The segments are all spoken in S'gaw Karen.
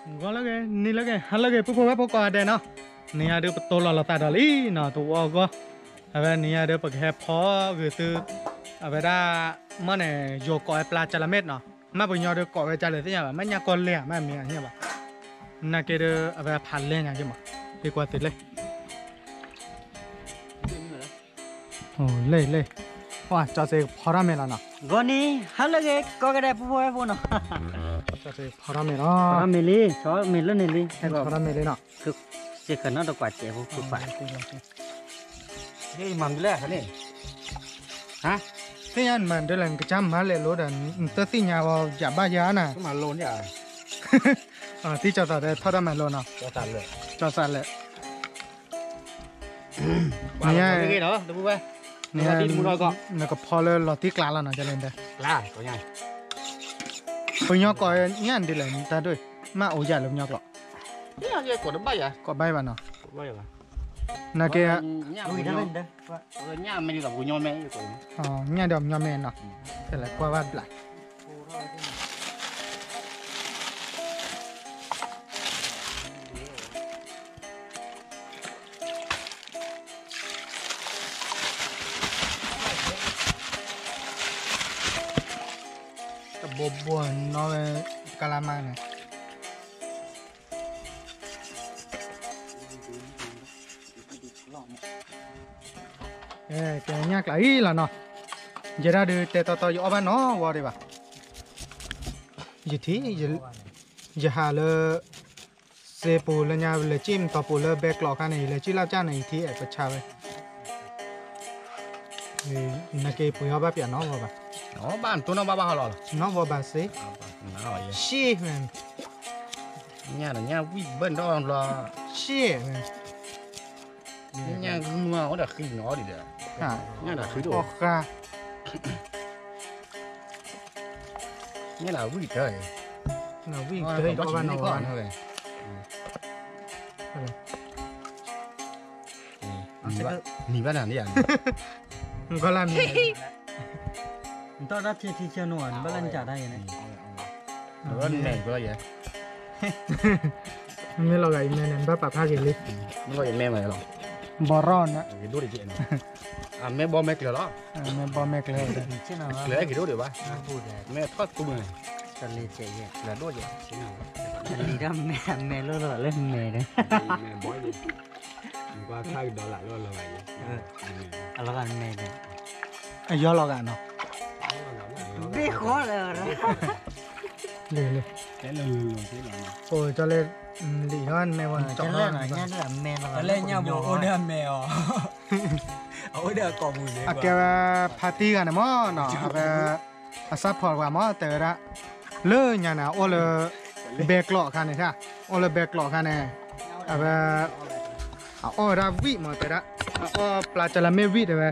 ဂီၤလၢဂ့ၤ နံၤလၢဂ့ၤ ဟါလၢဂ့ၤ ပုၢ်ဖိဝဲၢ်ဖိကိးဂၤဒဲးနီၤ, နံၤညါဒုးပတိၢ်လီၤလိာ်သးဒီးလံနီၤ တဝီအဂီၢ်, အဝဲနံၤညါဒုးပကဟဲဖီဂုာ်သု အဝဲဒၣ် မ့ၢ်န့ၣ် ယိၤကိးဝဲပျါကၠလမဲၣ်နီၤ, မ့ၢ်ပှၤကညီဒုးကိးဝဲကၠလဲၣ်သ့ၣ်ညါဘၣ် မ့ၢ်ညၣ်ကီၢ်လဲၢ်ဧါ မ့ၢ်မံၤအညါဘၣ်, နာ်က့ဒုး အဝဲဖးလဲၢ်ညါက့မး, ဒ်ကွၢ်သုလဲၣ် လဲၣ်လဲၣ်, ကၠီစ့ဖီထီၣ်မဲာ်လီၤနီၤ, ဂီၤနံၤ ဟါလၢဂ့ၤ ကိးဂၤဒဲး ပုၢ်ဖိဝဲၢ်ဖိနီၤ, ကၠီစ့ဖီထီၣ်မဲာ်လီၤ, ဖီထီၣ်မဲာ်လံ ဖီထီၣ်မဲာ်လံနီၤ, စ့ၢ်ကီးနီတကွၢ်စဲးဖိ ပုၢ်ပာ် မၤမနုၤလဲၣ်န့ၣ်, ဟါ, သ့ၣ်ညါနမၤဒ်လဲၣ် နကစၢ်မၤလဲၣ်လိဒီး နတသ့ၣ်ညါဝဲ ယၤဘၣ်ယၤနၤ, မၤလိန့ၣ်ဧါ, သံကၠီသးဒီးထီၣ်တၢ်မၤလိနီၤ, ကၠီသးလဲၣ် နကဖီလၢလီၤတံၢ်ကျါလီၤနီၤ, ပညီကိးညါဒ်လဲၣ် တၢ်ဒိၣ် မ့ၢ်အိၣ်ယၤလၢပညီကျိာ်, ကိးဘၣ်ဘၣ်နီၤ, နာ်က့ ညၣ်ဒီးပညီမဲနီၤ, လဲၤကွၢ်ဘၣ်ဘျး တဘိဘိနီၢ်ဝဲ ကလါမါန့ၣ်, ကဲညၣ်ကျးအံၤလီၤနီၤ, ယဲဒၣ်ဒုးတဲတီတီ ယအီၣ်ဘၣ်နီတဝီဒံးဘၣ်, ယထံၣ် ယဟးလၢ စ့ပူၤလၢညါ လဲၤစံၣ်မတီၤပူၤလၢဘဲကျိးခါန့ၣ် ယလဲၤစံၣ်လၢကၠၢ်န့ၣ် ယထံၣ်အဲၣ်ပဆါဝဲ, နာ်က့ပှ့ၤအီၣ်ဘၣ်ပၠးနီတဝီဘၣ်, နီတဝီဘၣ်စ့, ရှ့ၣ်, ညၣ်ဒီးညၣ်ဝံၣ်ဘၢၣ်ဒီဘျီ, ရှ့ၣ်, ညၣ်ဂုၢ်မး အိၣ်ဒီးဃံနီၤဒီး, ညၣ်ဃံ, ညၣ်လၢဝံၣ်တၢ်, ဝံၣ်တၢ်အီၣ်ဘၣ်နီတဝီဘၣ်, နံၤဘၣ်နၤန့ၣ်ယၤ, နကီၢ်လၢနံၤ, နတီၢ်တၢ်ထံထံဆၢနိဧါ နဘၣ်လၢနကးတၢ်အံၤန့ၣ်, မ့ၢ်လီၤဂာ်အံၤမဲန့ၣ် နဘၣ်ပာ်ဖျါက့ၤလံ, မ့ၢ်လီၤယမဲမးလီၤ, ဘီရီၣ်န့ၣ်, မဲဘီမဲကျၢၤလီၤ, မဲဘီမဲကျၢၤ, ကျၢၤက့ၤဒိၣ်ဒံးဘၣ်, မဲထီၣ်သူန့ၣ်, လံဒၣ်မဲ မဲလိၣ်လီၤလၢမဲဒီး ကွၢ်ခါကဒီးလၢလီၤဂာ်, အလီၤဂာ်မဲဒီး, အယီလီၤဂာ်နီၤ, ဘ့ၣ်ဃီလၢ, လၢ, အိၣ်ကၠီလၢ, လံာ်ထီၣ်မဲဝဲ, လၢညၣ်ဘိအိၣ်ဒီးအမဲအီၤ, အအိၣ်ဒီးအကိာ်ပူၤန့ၣ်, အကဲဝဲ ဖါတံၢ်ဂၤန့ၣ်မ့ၢ်နီၤ, အဝဲ အစၢ်ဖီၣ်တဂၤမ့ၢ်တဲဝဲဒၣ်, လၢညါန့ၣ် အအိၣ်လၢ ဘဲကျိးအခါန့ၣ်, အိၣ်လၢဘဲကျိးအခါန့ၣ်, အဝဲ အအီၣ်ဝဲဒၣ်ဝံၣ်မ့ၢ်တဲဒၣ်, အအီၣ်ပျါကၠလမဲၣ်ဝံၣ်တဲဝဲ,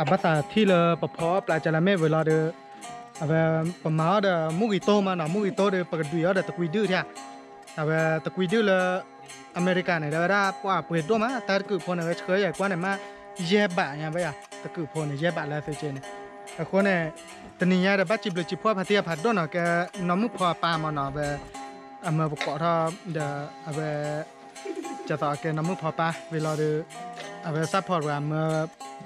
အဘၣ်သးထံၣ်လၢပဖီအီၣ်ပျါကၠလမဲၣ်ဝံၤလီၤဒီး, အဝဲ ပမၤအီၣ်ဒီးမူဂံၢ်တိၢ်မ့ၢ်နီၤ, မူဂံၢ်တိၢ်ဒီး ပကဒွံးအီၣ်ဒီးတကွံဒုၣ်ထံၣ်, အဝဲတကွံဒုၣ်လၢ အမဲရကၤန့ၣ် တဲဝဲဒၣ် ပှၤပှ့ၤဒိၣ်မး တၢ်တကုာ်ဖိန့ၣ် ဝဲဆှၢယၤကွၢ်န့ၣ်မး ယဲၢ်ဘးညါဘၣ်ယၤ တကုာ်ဖိန့ၣ် ယဲၢ်ဘးလၢသုက့န့ၣ်, အဃိန့ၣ် တနံၤညါဒီး ဘၣ်စံးဘျုးစံးဖှိၣ်ဖါတံၢ်အဖးဒိၣ်နီၤ ကဲနီၢ်မုၣ်ဖီအပၢ်မ့ၢ်နီၤ အဝဲ အမၢပကိးထီၣ်ဒီး အဝဲ ကဲသိးကဲနီၢ်မုၣ်ဖီပၢ်ဝံၤလီၤဒီး အဝဲစၢ်ဖီၣ်တဂၤမၢ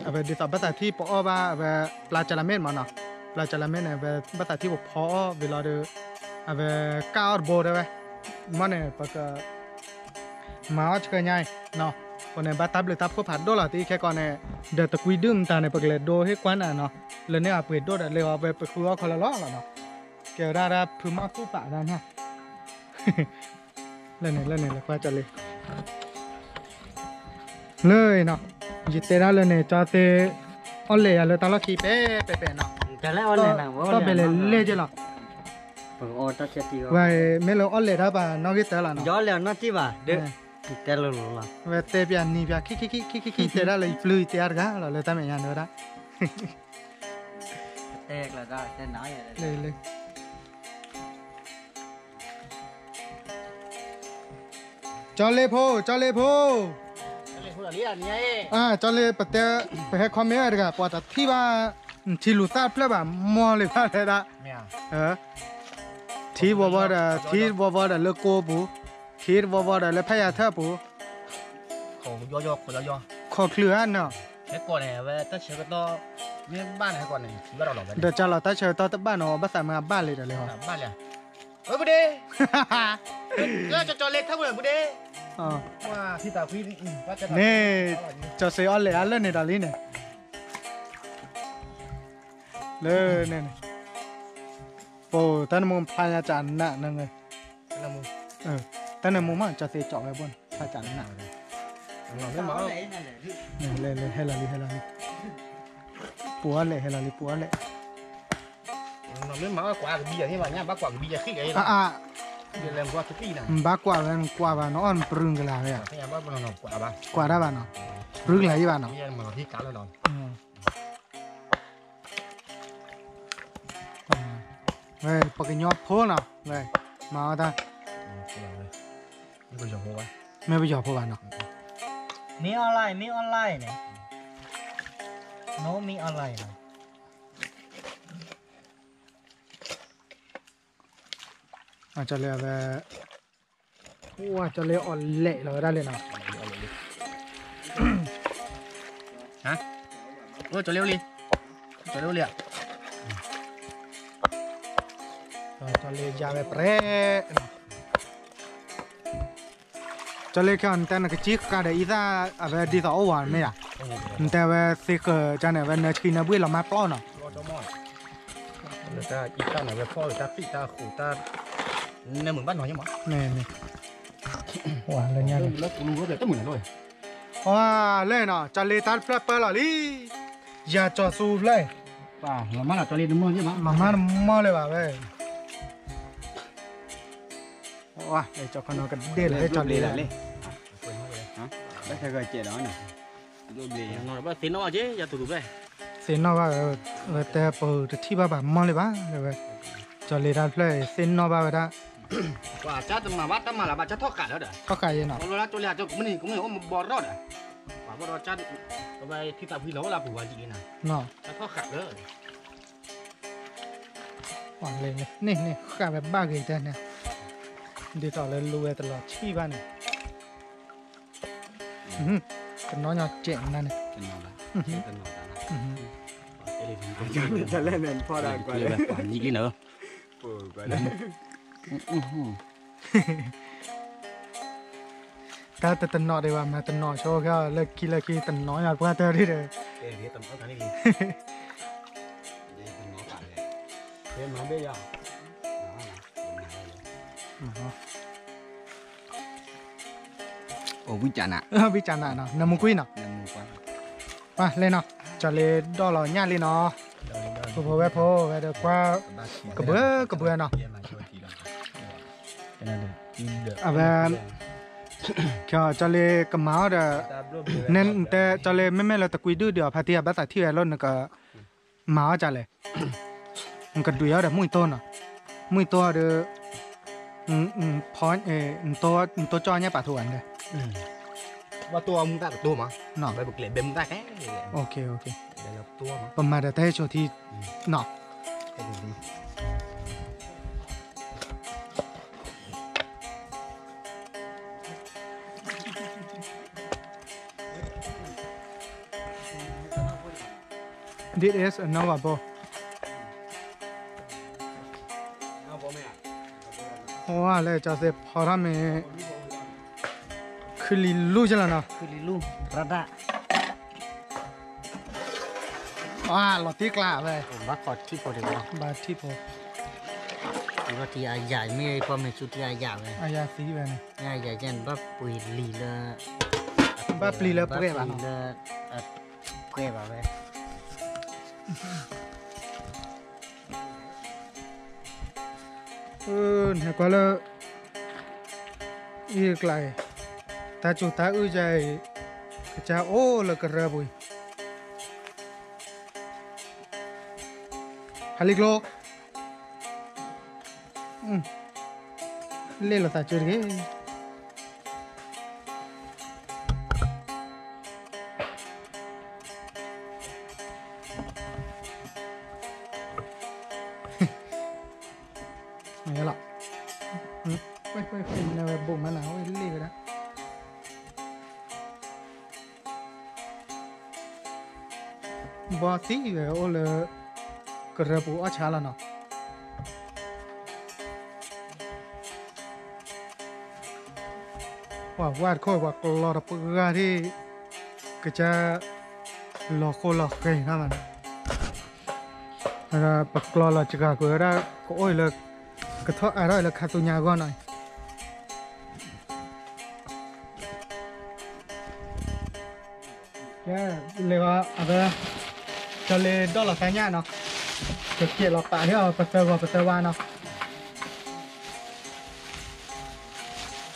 အဝဲဒ်သိးဘၣ်သးထံၣ်ပအီၣ်ဘၣ် အဝဲပျါကၠလမဲၣ်မ့ၢ်နီၤ, ပျါကၠလမဲၣ်န့ၣ် အဝဲဘၣ်သးထံၣ်ပဖီအီၣ်ဝံၤလီၤဒီး အဝဲကၢ်အီၣ်တဘိတဲဝဲ မ့ၢ်န့ၣ် ပက မၤအီၣ်ဆှၢညါအံၤနီၤ, အဃိန့ၣ် ဘၣ်တၢ်ဘျုးတၢ်ဖှိၣ်ဖးဒိၣ်လီၤ တံၤခဲကီန့ၣ်, ဒီးတကွံဒုၣ်မတၤန့ၣ် ပကလဲၤဒိဟ့ၣ်ကွၢ်နၤနီၤ, လၢန့ၣ်အပှ့ၤဒိၣ်ဒီး လၢအဝဲပဃုအီၣ်ခီလၢလီၤလီၤနီၤ, ကဲဝဲဒၣ်ဒၣ်ဖုမီၢ်ကူၣ်ပာ်ဒၣ်ညါ လၢန့ၣ် လၢန့ၣ် လဲၤကွၢ်ကၠီလံ လၢနီၤ, ယတဲဒၣ်လၢန့ၣ် ကၠီသ့ အီၣ်လဲၣ်ယၤလၢတၢ်လီၢ်ခံ ပဲပဲပဲနီၤ, တီၢ်ပဲလဲၣ်လဲၣ်က့လီၤ, ဝဲမ့ၢ်လၢအီၣ်လဲၣ်တၢ်ဘၣ်နီၣ်ဂံၢ်တၢလီၤနီၤ, တဲလီၤလီၤလီၤ, ဝဲတဲပၠးနံၤပၠး ခံခံခံခံခံ တဲဒၣ်လၢယပျုၢ်ယတဲအါတဂၤလီၤ လၢတၢ်မဲာ်ညါန့ၣ်ဝဲဒၣ် လၢ လၢ ကၠီလ့ဖိ ကၠီလ့ဖိ ကၠီလ့ ပတဲ ပဟဲ comment တဂၤ ပှၤတထံၣ်ဘၣ် ထံလူၤသၣ်တဖျၢၣ်ဘၣ် မီၢ်လံဘၣ်တဲဒၣ် ထံဝီဝီဒီး ထံဝီဝီဒီးလၢကိပူၤ ထံဝီဝီဒီးလၢဖဲယၤထၢၣ်ပူၤ ခိးချုးဧါနီၤ ဒီးကၢ်လီၤတၢ်ဆၢကတီၢ်တဘၣ်နီၤ ဘၣ်သးမ့ၢ်အဘၣ်လံဒီးလံဟီ န့ၣ် ကၠီစ့အီၣ်လဲၣ်အါလၢန့ၣ်ဒီးလံန့ၣ် လၢန့ၣ်န့ၣ် ပတၢ်နမူဖျါညါကနးနၢ် တၢ်နမူမ့ၢ်ကၠီသ့ကၠီဝဲဘိန့ၣ် ဖျါကနး လဲၤလဲၤဟဲလီၤလံဟဲလီၤလံ ပူၤအီၣ်လဲၣ်ဟဲလီၤလံ ပူၤအီၣ်လဲၣ် မ့ၢ်မၤအီၣ်ကွၢ်ကဘံၣ်ယၤန့ၣ်ဘၣ် ညါဘၣ်ကွၢ်ကဘံၣ်ယၤဃံၣ်ကဲအါအါ နဘၣ်ကွၢ်ဝဲနကွၢ်ဘၣ်နီၤ အီၣ်နပြုံကလၤဝဲ ကွၢ်ဒၣ်ဘၣ်နီၤ ပြုံကလၤအံၤဘၣ်နီၤ ဝဲ ပကညီဖိနီၤ ဝဲ မၤအီၣ်တၢ် မ့ၢ်ပယီၤဖိဘၣ်နီၤ မ့ၢ် online မ့ၢ် online န့ၣ် no မ့ၢ် online နီၤ ကၠီလ့အဝဲ ကၠီလ့အီၣ်လဲၣ်လီၤဝဲဒၣ်လဲၣ်နီၤ ကၠီလ့အိၣ်လံ ကၠီလ့အိၣ်လံ ကၠီလ့ယါဝဲပြဲ ကၠီလ့ခဲအံၤ နတဲနကစံၣ်ဃာ်ဒီးအံသၣ် အဝဲဒ်သိးအိၣ်ဝဲမ့ၢ်ဧါ နတဲဝဲသ့ဃၢၤကန့ၣ် အဝဲနၢဆှံနၢဘှ့ၣ်လီၤမၢ်ပျီနီၤ လၢတၢ်အံသၣ်န့ၣ် ဝဲဖီၣ်လၢတၢ်သံၣ်တၢ်ဃိးတၢ် နမုာ်ဘၣ်နီၤယမး န့ၣ် ဝဲလၢညါန့ၣ် ဝဲလၢနီၤ ကၠီလ့တၢ်တဖျၢၣ်ပၢလီၤလံ ယၤကၠီဆူဖျၢၣ် လီၤမၢ်လီၤကၠီလ့တမီၢ်ယမး လီၤမၢ်တမီၢ်လၢၤဘၣ်ဝဲ ဝဲ ကၠီခီနီကဒ့ၣ်လီၤ ကၠီလ့လီၤလံ ဘၣ်ဆဲးဂၤကဲးဒီး သ့ၣ်နီၣ်ဘၣ်ဝဲ ဝဲတဲပတထံၣ်ဘၣ်ဘၣ်မီၢ်လံဘၣ် ဝဲ ကၠီလ့တၢ်တဖျၢၣ်သ့ၣ်နီၣ်ဘၣ်ဝဲဒၣ် ပှၤကၢ်တမၤဘၣ်တၢ်မၤလၢၤဘၣ် ကၢ်ထီၣ်ဃာ်လၢဒီး ထီၣ်ဃာ်ယဲနီၤ ကၠီလ့ကၠီလ့ကၠီမုၢ်နံၤကမုၢ်နံၤအိၣ်မဘီရီၣ်ဒီး ပှၤဘီရီၣ်ကၢ် ပဝဲထံသးဖှံလီၤအိၣ်လၢပူၤဝဲယံၤန့ၣ် ကၢ်ထီၣ်ဃာ်လၢ န့ၣ်န့ၣ် ဃာ်ဝဲဘၣ်ဂ့ၤတဲန့ၣ် ဒ်သိးလၢလူဝဲတလီၤဆံၣ်ဘၣ်န့ၣ် တနီၤညီကဲးနၤန့ၣ် တၢ်တတနီၤဒံးဘၣ် မၤတနီၤဆိခဲအံၤ လၢခံလၢခံတနီၤညီပှၢ်တၢၢ်ဒ်ဒီး အိၣ်ဝံကနး ဝံကနးနီၤ နမူကွံာ်နီၤ ပၢ်လဲၣ်နီၤ ကၠီလ့ဒီၣ်လီၤညၣ်လံနီၤ ဖိဖိဝဲဖိဝဲဒီးကွၢ် ကဘှၢကဘှၢနီၤ အဝဲ ကၠီလ့ကမၤအီၣ်ဒီး နတဲကၠီလ့မ့မ့ၢ်လၢတကွံဒုၣ်ဒီး ဖါတံၢ်အဘၣ်သးထံၣ်ဝဲလီၤ နက မၤအီၣ်ကၠီလ့ နကဒုးအီၣ်ဒီးမုၢ်တိၢ်နီၤ မုၢ်တိၢ်ဒီး ဖီ နတိၢ်ကၠီညၣ်ပာ်ထိၣ်ဝဲန့ၣ် ဘၣ်တိၢ်အီၣ်မုၢ်တၢ်ကတိၢ်မး ပကျဲးဘဲမုၢ်တၢ်ခဲ ပမၤဒီးတၢ်ဟဲဆိထံ နီၤ This is another bowl. ဝဲလဲၣ် ကၠီသ့ၣ်ဖီထီၣ်မ့ၢ် ခုလံၤလူၢ်ကလီၤနီၤ ခုလံၤလူၢ် ပြဒၣ် လီၤတံၢ်ကျါဝဲ ဘၣ်ခီထံဖိတဂၤ ဘၣ်ထံဖိ ထံအယၤမ့ၢ် ပှၤမ့ၢ်ဆူထံအယၤဝဲ အယၤသံဝဲန့ၣ် အယၤယဲၢ်န့ၣ် ဘၣ်ပှ့ၤလံၤလၢ ဘၣ်ပျံၤလၢပှဲၤဘၣ်နီၤ ပှဲၤဘၣ်ဝဲ နကွၢ်လၢ အံၤကျါအံၤ တၢ်စူၤတၢ်အုၣ်ယၤအံၤ ကစၢ်အိၣ်လၢကရၢပူၤအံၤ အ ဟးလံကျိ, လ့ၣ်လိာ်သးကၢတဂ့ၤ. မ့ၢ်လီၤ, နဝဲဘိးမးနၤ ဝဲလ့ၣ်ဝဲဒၣ် ဘီသံဝဲအိၣ်လၢ ကရၢပူၤအီၣ်ဆါလီၤနီၤ. ပှၤဝါတခိၣ် ပှၤကျီတပှၢ်ဂၤဒၣ် ကစၢ်လီၤဃိလီၤဃဲၤနီၤ, ပကျီလီၤစှၤကွံာ်ဝဲဒၣ် ကအိၣ်လၢ ကထီၣ်အါထီၣ်လၢခါဆူညါအဂီၢ်နီၤ. ကဲ, လဲၤဂီၤအဝဲ, ကၠီလ့ဒီၣ်လီၤသးညၣ်နီၤ, ကကဲလီၤပာ်လၢပသၢဂီၤပသၢဝါနီၤ,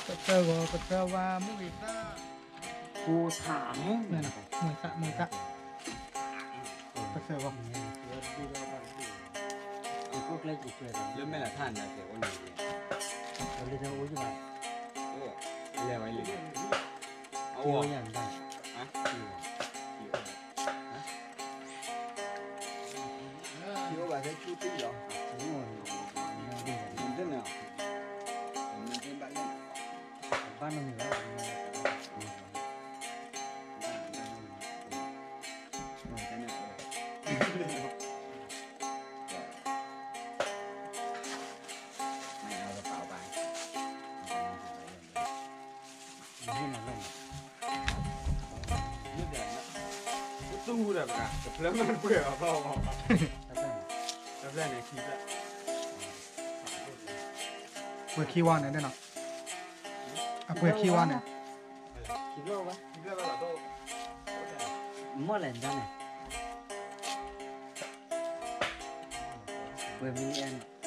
ပသၢဂီၤပသၢဝါ မုၢ်ဂ့ၤသၣ်, မုၢ်ဂ့ၤသၣ်, မုၢ်ဂ့ၤသၣ်, ပသၢဂီၤ လၢမဲၢ်လးထၣ်န့ၣ် လဲၤဝဲလံ, အဝဲ ဘၣ်နမံၤဘၣ်, သူၣ်ဟူဒီးပှၤ တဖျၢၣ်မ့ၢ်တပှဲၤဘၣ်, တဖျၢၣ်န့ၣ်ခံဖျၢၣ်, ပှဲၤခံဝါန့ၣ်, အပှဲၤခံဝါန့ၣ်, မ့ၢ်လဲၣ်န့ၣ်, ပှဲၤမံၤန့ၣ်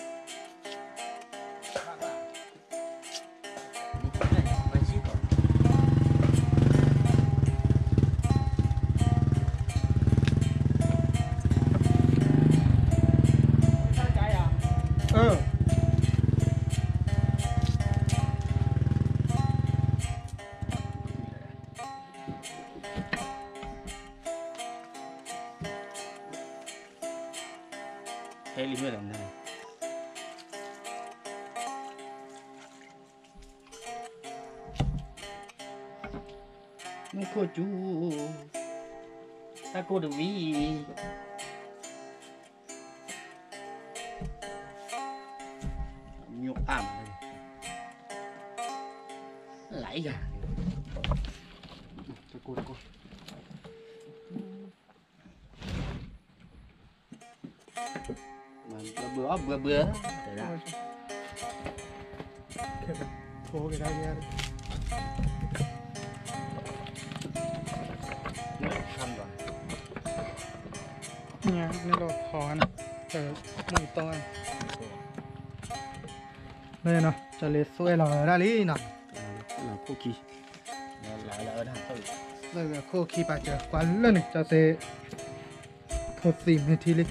ဟဲလံမ့ၢ်လီၤ, မူခိၣ်စူၤ, တၢ်ကိၢ်တဝံၤ, မျိုးအါမး, လၢယၤ, တကိၢ်တကိၢ်, ဘှဲဘှဲအီၣ်ဘှဲဘှဲ, ဖိကဒါက့ၤ, န့ၣ်လီၤဖီန့ၣ်, မုၢ်တီၢ်, လၢနီၤ ကၠီလ့သူအဲၣ်လီၤဝဲဒၣ်လံနီၤ, ခိၣ်ခံ, ခိၣ်ခံပာ်စၢၤကွၢ်လၢန့ၣ် ကၠီသ့ၣ်, ဖိသံၣ်မ့ၢ်ထံလံ နီ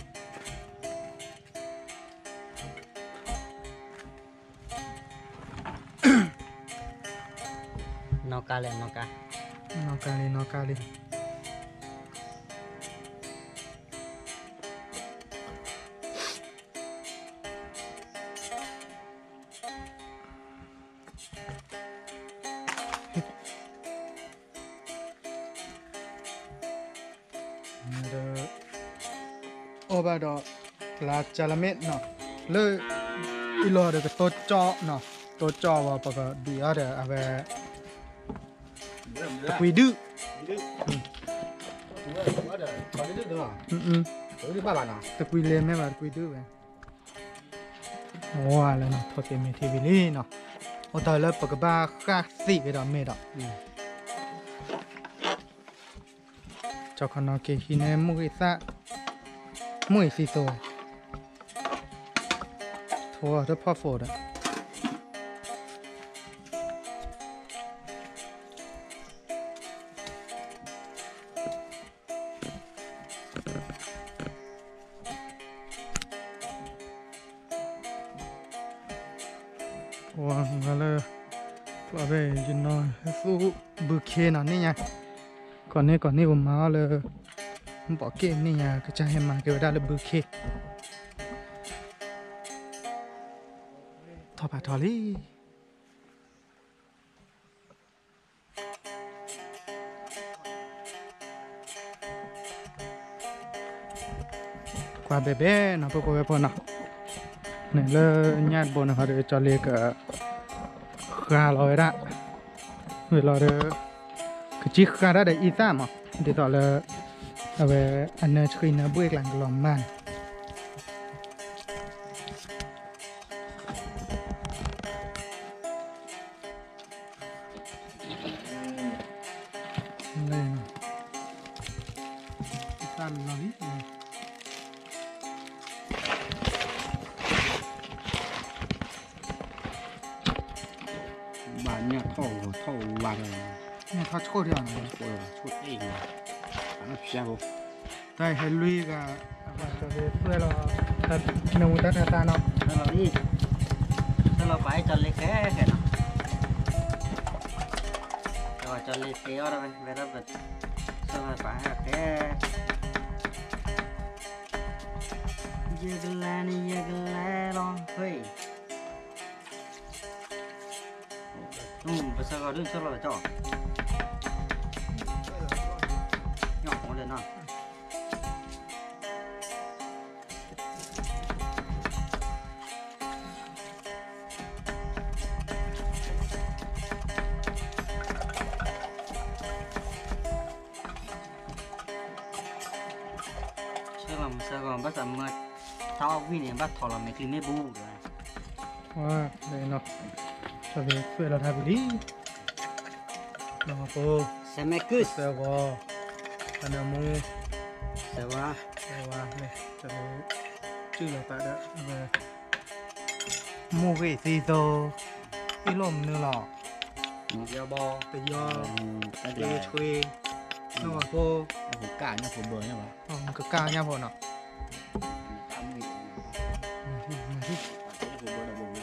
ၢ်ကါလံ နီၢ်ကါ, နီၢ်ကါလံ နီၢ်ကါလံ. ဒီး အီၣ်ဘၣ်ဒီး လၢကၠီလမ့ၣ်နီၤ, လၢ အံၤလီၤဒီးကတိကၠီနီၤ, တိကၠီဝဲပကဒုးအီၤဒီးအဝဲ တကွံဒုၣ်, တကွံလ့မ့ၢ်ဘၣ်တကွံဒုၣ်ဝဲ, ဝဲလၢနီၤ ထိၣ်သ့ၣ်မ့ၢ်ထံဝံၤလံနီၤ, အိၣ်တၢ်လၢပကဘၣ်ဃၣ်သ့ၣ်ကဒီးမ့ၢ်ဒီး ကၠီခီနီၤက့ၤဟံးန့ၢ်မုၢ်ဂ့ၤသၣ်, မုၢ်ဂ့ၤသံသိ, ထိးတဖီၣ်ဖိဒီး ဒီး ဖဲယနီၢ်သူၣ်ဘုခ့နီၤန့ၣ်ညါ, ကိးန့ၢ်ကိးန့ၢ်ပမၤအီၣ်လၢ ဘီးက့ၣ်န့ၣ်ညါ ကစၢ်ဟဲမၤက့ၤဝဲဒၣ်လၢဘုခ့, ထီၣ်ဖးထီလံ. ကွၢ်ဘဲဘဲနီၤ ဖိဖိဝဲဖိနီၤ, န့ၣ်လၢညၣ်တဘိန့ၣ်ဃီဒီး ကၠီလ့က ဃါလီၤဝဲဒၣ်, ဝံၤလီၤဒီး ကစံၣ်ဃါတၢ်ဒီးအံသၣ်မး ဒ်သိးလၢ အဝဲအနၢဆှံနၢဘှ့ၣ်ကျါကလီၤမၢ်န့ၣ် လံ, ဘၣ်ညၣ်ထီၣ်ဂီၤထီၣ်ဝါဒီး, ညၣ်ထီၣ်ဆိၣ်ဒံးအီၤန့ၣ်, ဆိၣ်ဒံး, ဆိၣ်တ့ၢ်ဂီၤ, ဖျါဖိ, တၢ်ဟဲလွံၢ်ဂၤ, အဝဲကၠီလ့သွဲၣ်လီၤ, နမူတၢ်တၢ်တၢ်နီၤ, သွဲၣ်လီၤပာ်ကၠီလ့ခဲခဲနီၤ, ကၠီလ့သ့အီၣ်ဒၣ်ဝဲ ဝဲဒၣ်ပ သွဲၣ်လီၤပာ်ဟဲခဲ, ယကလဲၤန့ၣ် ယကလဲၤလီၤ, ဟဲ, ပစၢၤဂီၤဒုး သွဲၣ်လီၤကၠီ, ညၣ်မူလဲၣ်နီၤ. ဆဲလီၤမုၢ်ဆၢဂီၤ ဘၣ်သးမၢတၢ်အီၣ်ဝံၣ်န့ၣ် ဘၣ်ထီၣ်လီၤမဲာ်ချံမ့ၣ်ဘူၣ်ဒီး, ဝါ, လၢနီၤ, တၢ်လၢသွဲၣ်လီၤထါပူၤလံ, နီၤဖိ, ဆဲမဲကုၢ်, ဆဲဂီၤ, အနၢမူ, ဆဲဝါ, ဆဲဝါ, တၢ်လၢ စုၣ်လီၤသးဒီး ဝဲ မူဂ့ၢ်သံသိ, အ့ၣ်လိာ်မနုၤလီၤ, ပယီၤ, ပယီၤ, တ့ဆွ့, နီၢ်ဂီၤဖိ, ကကၢ်ညၣ်ဖိဘၢညါဘၣ်, ကကၢ်ညၣ်ဖိနီၤ, ညီနုၢ်, ညီနုၢ်, ညီနုၢ်, ညီနုၢ်.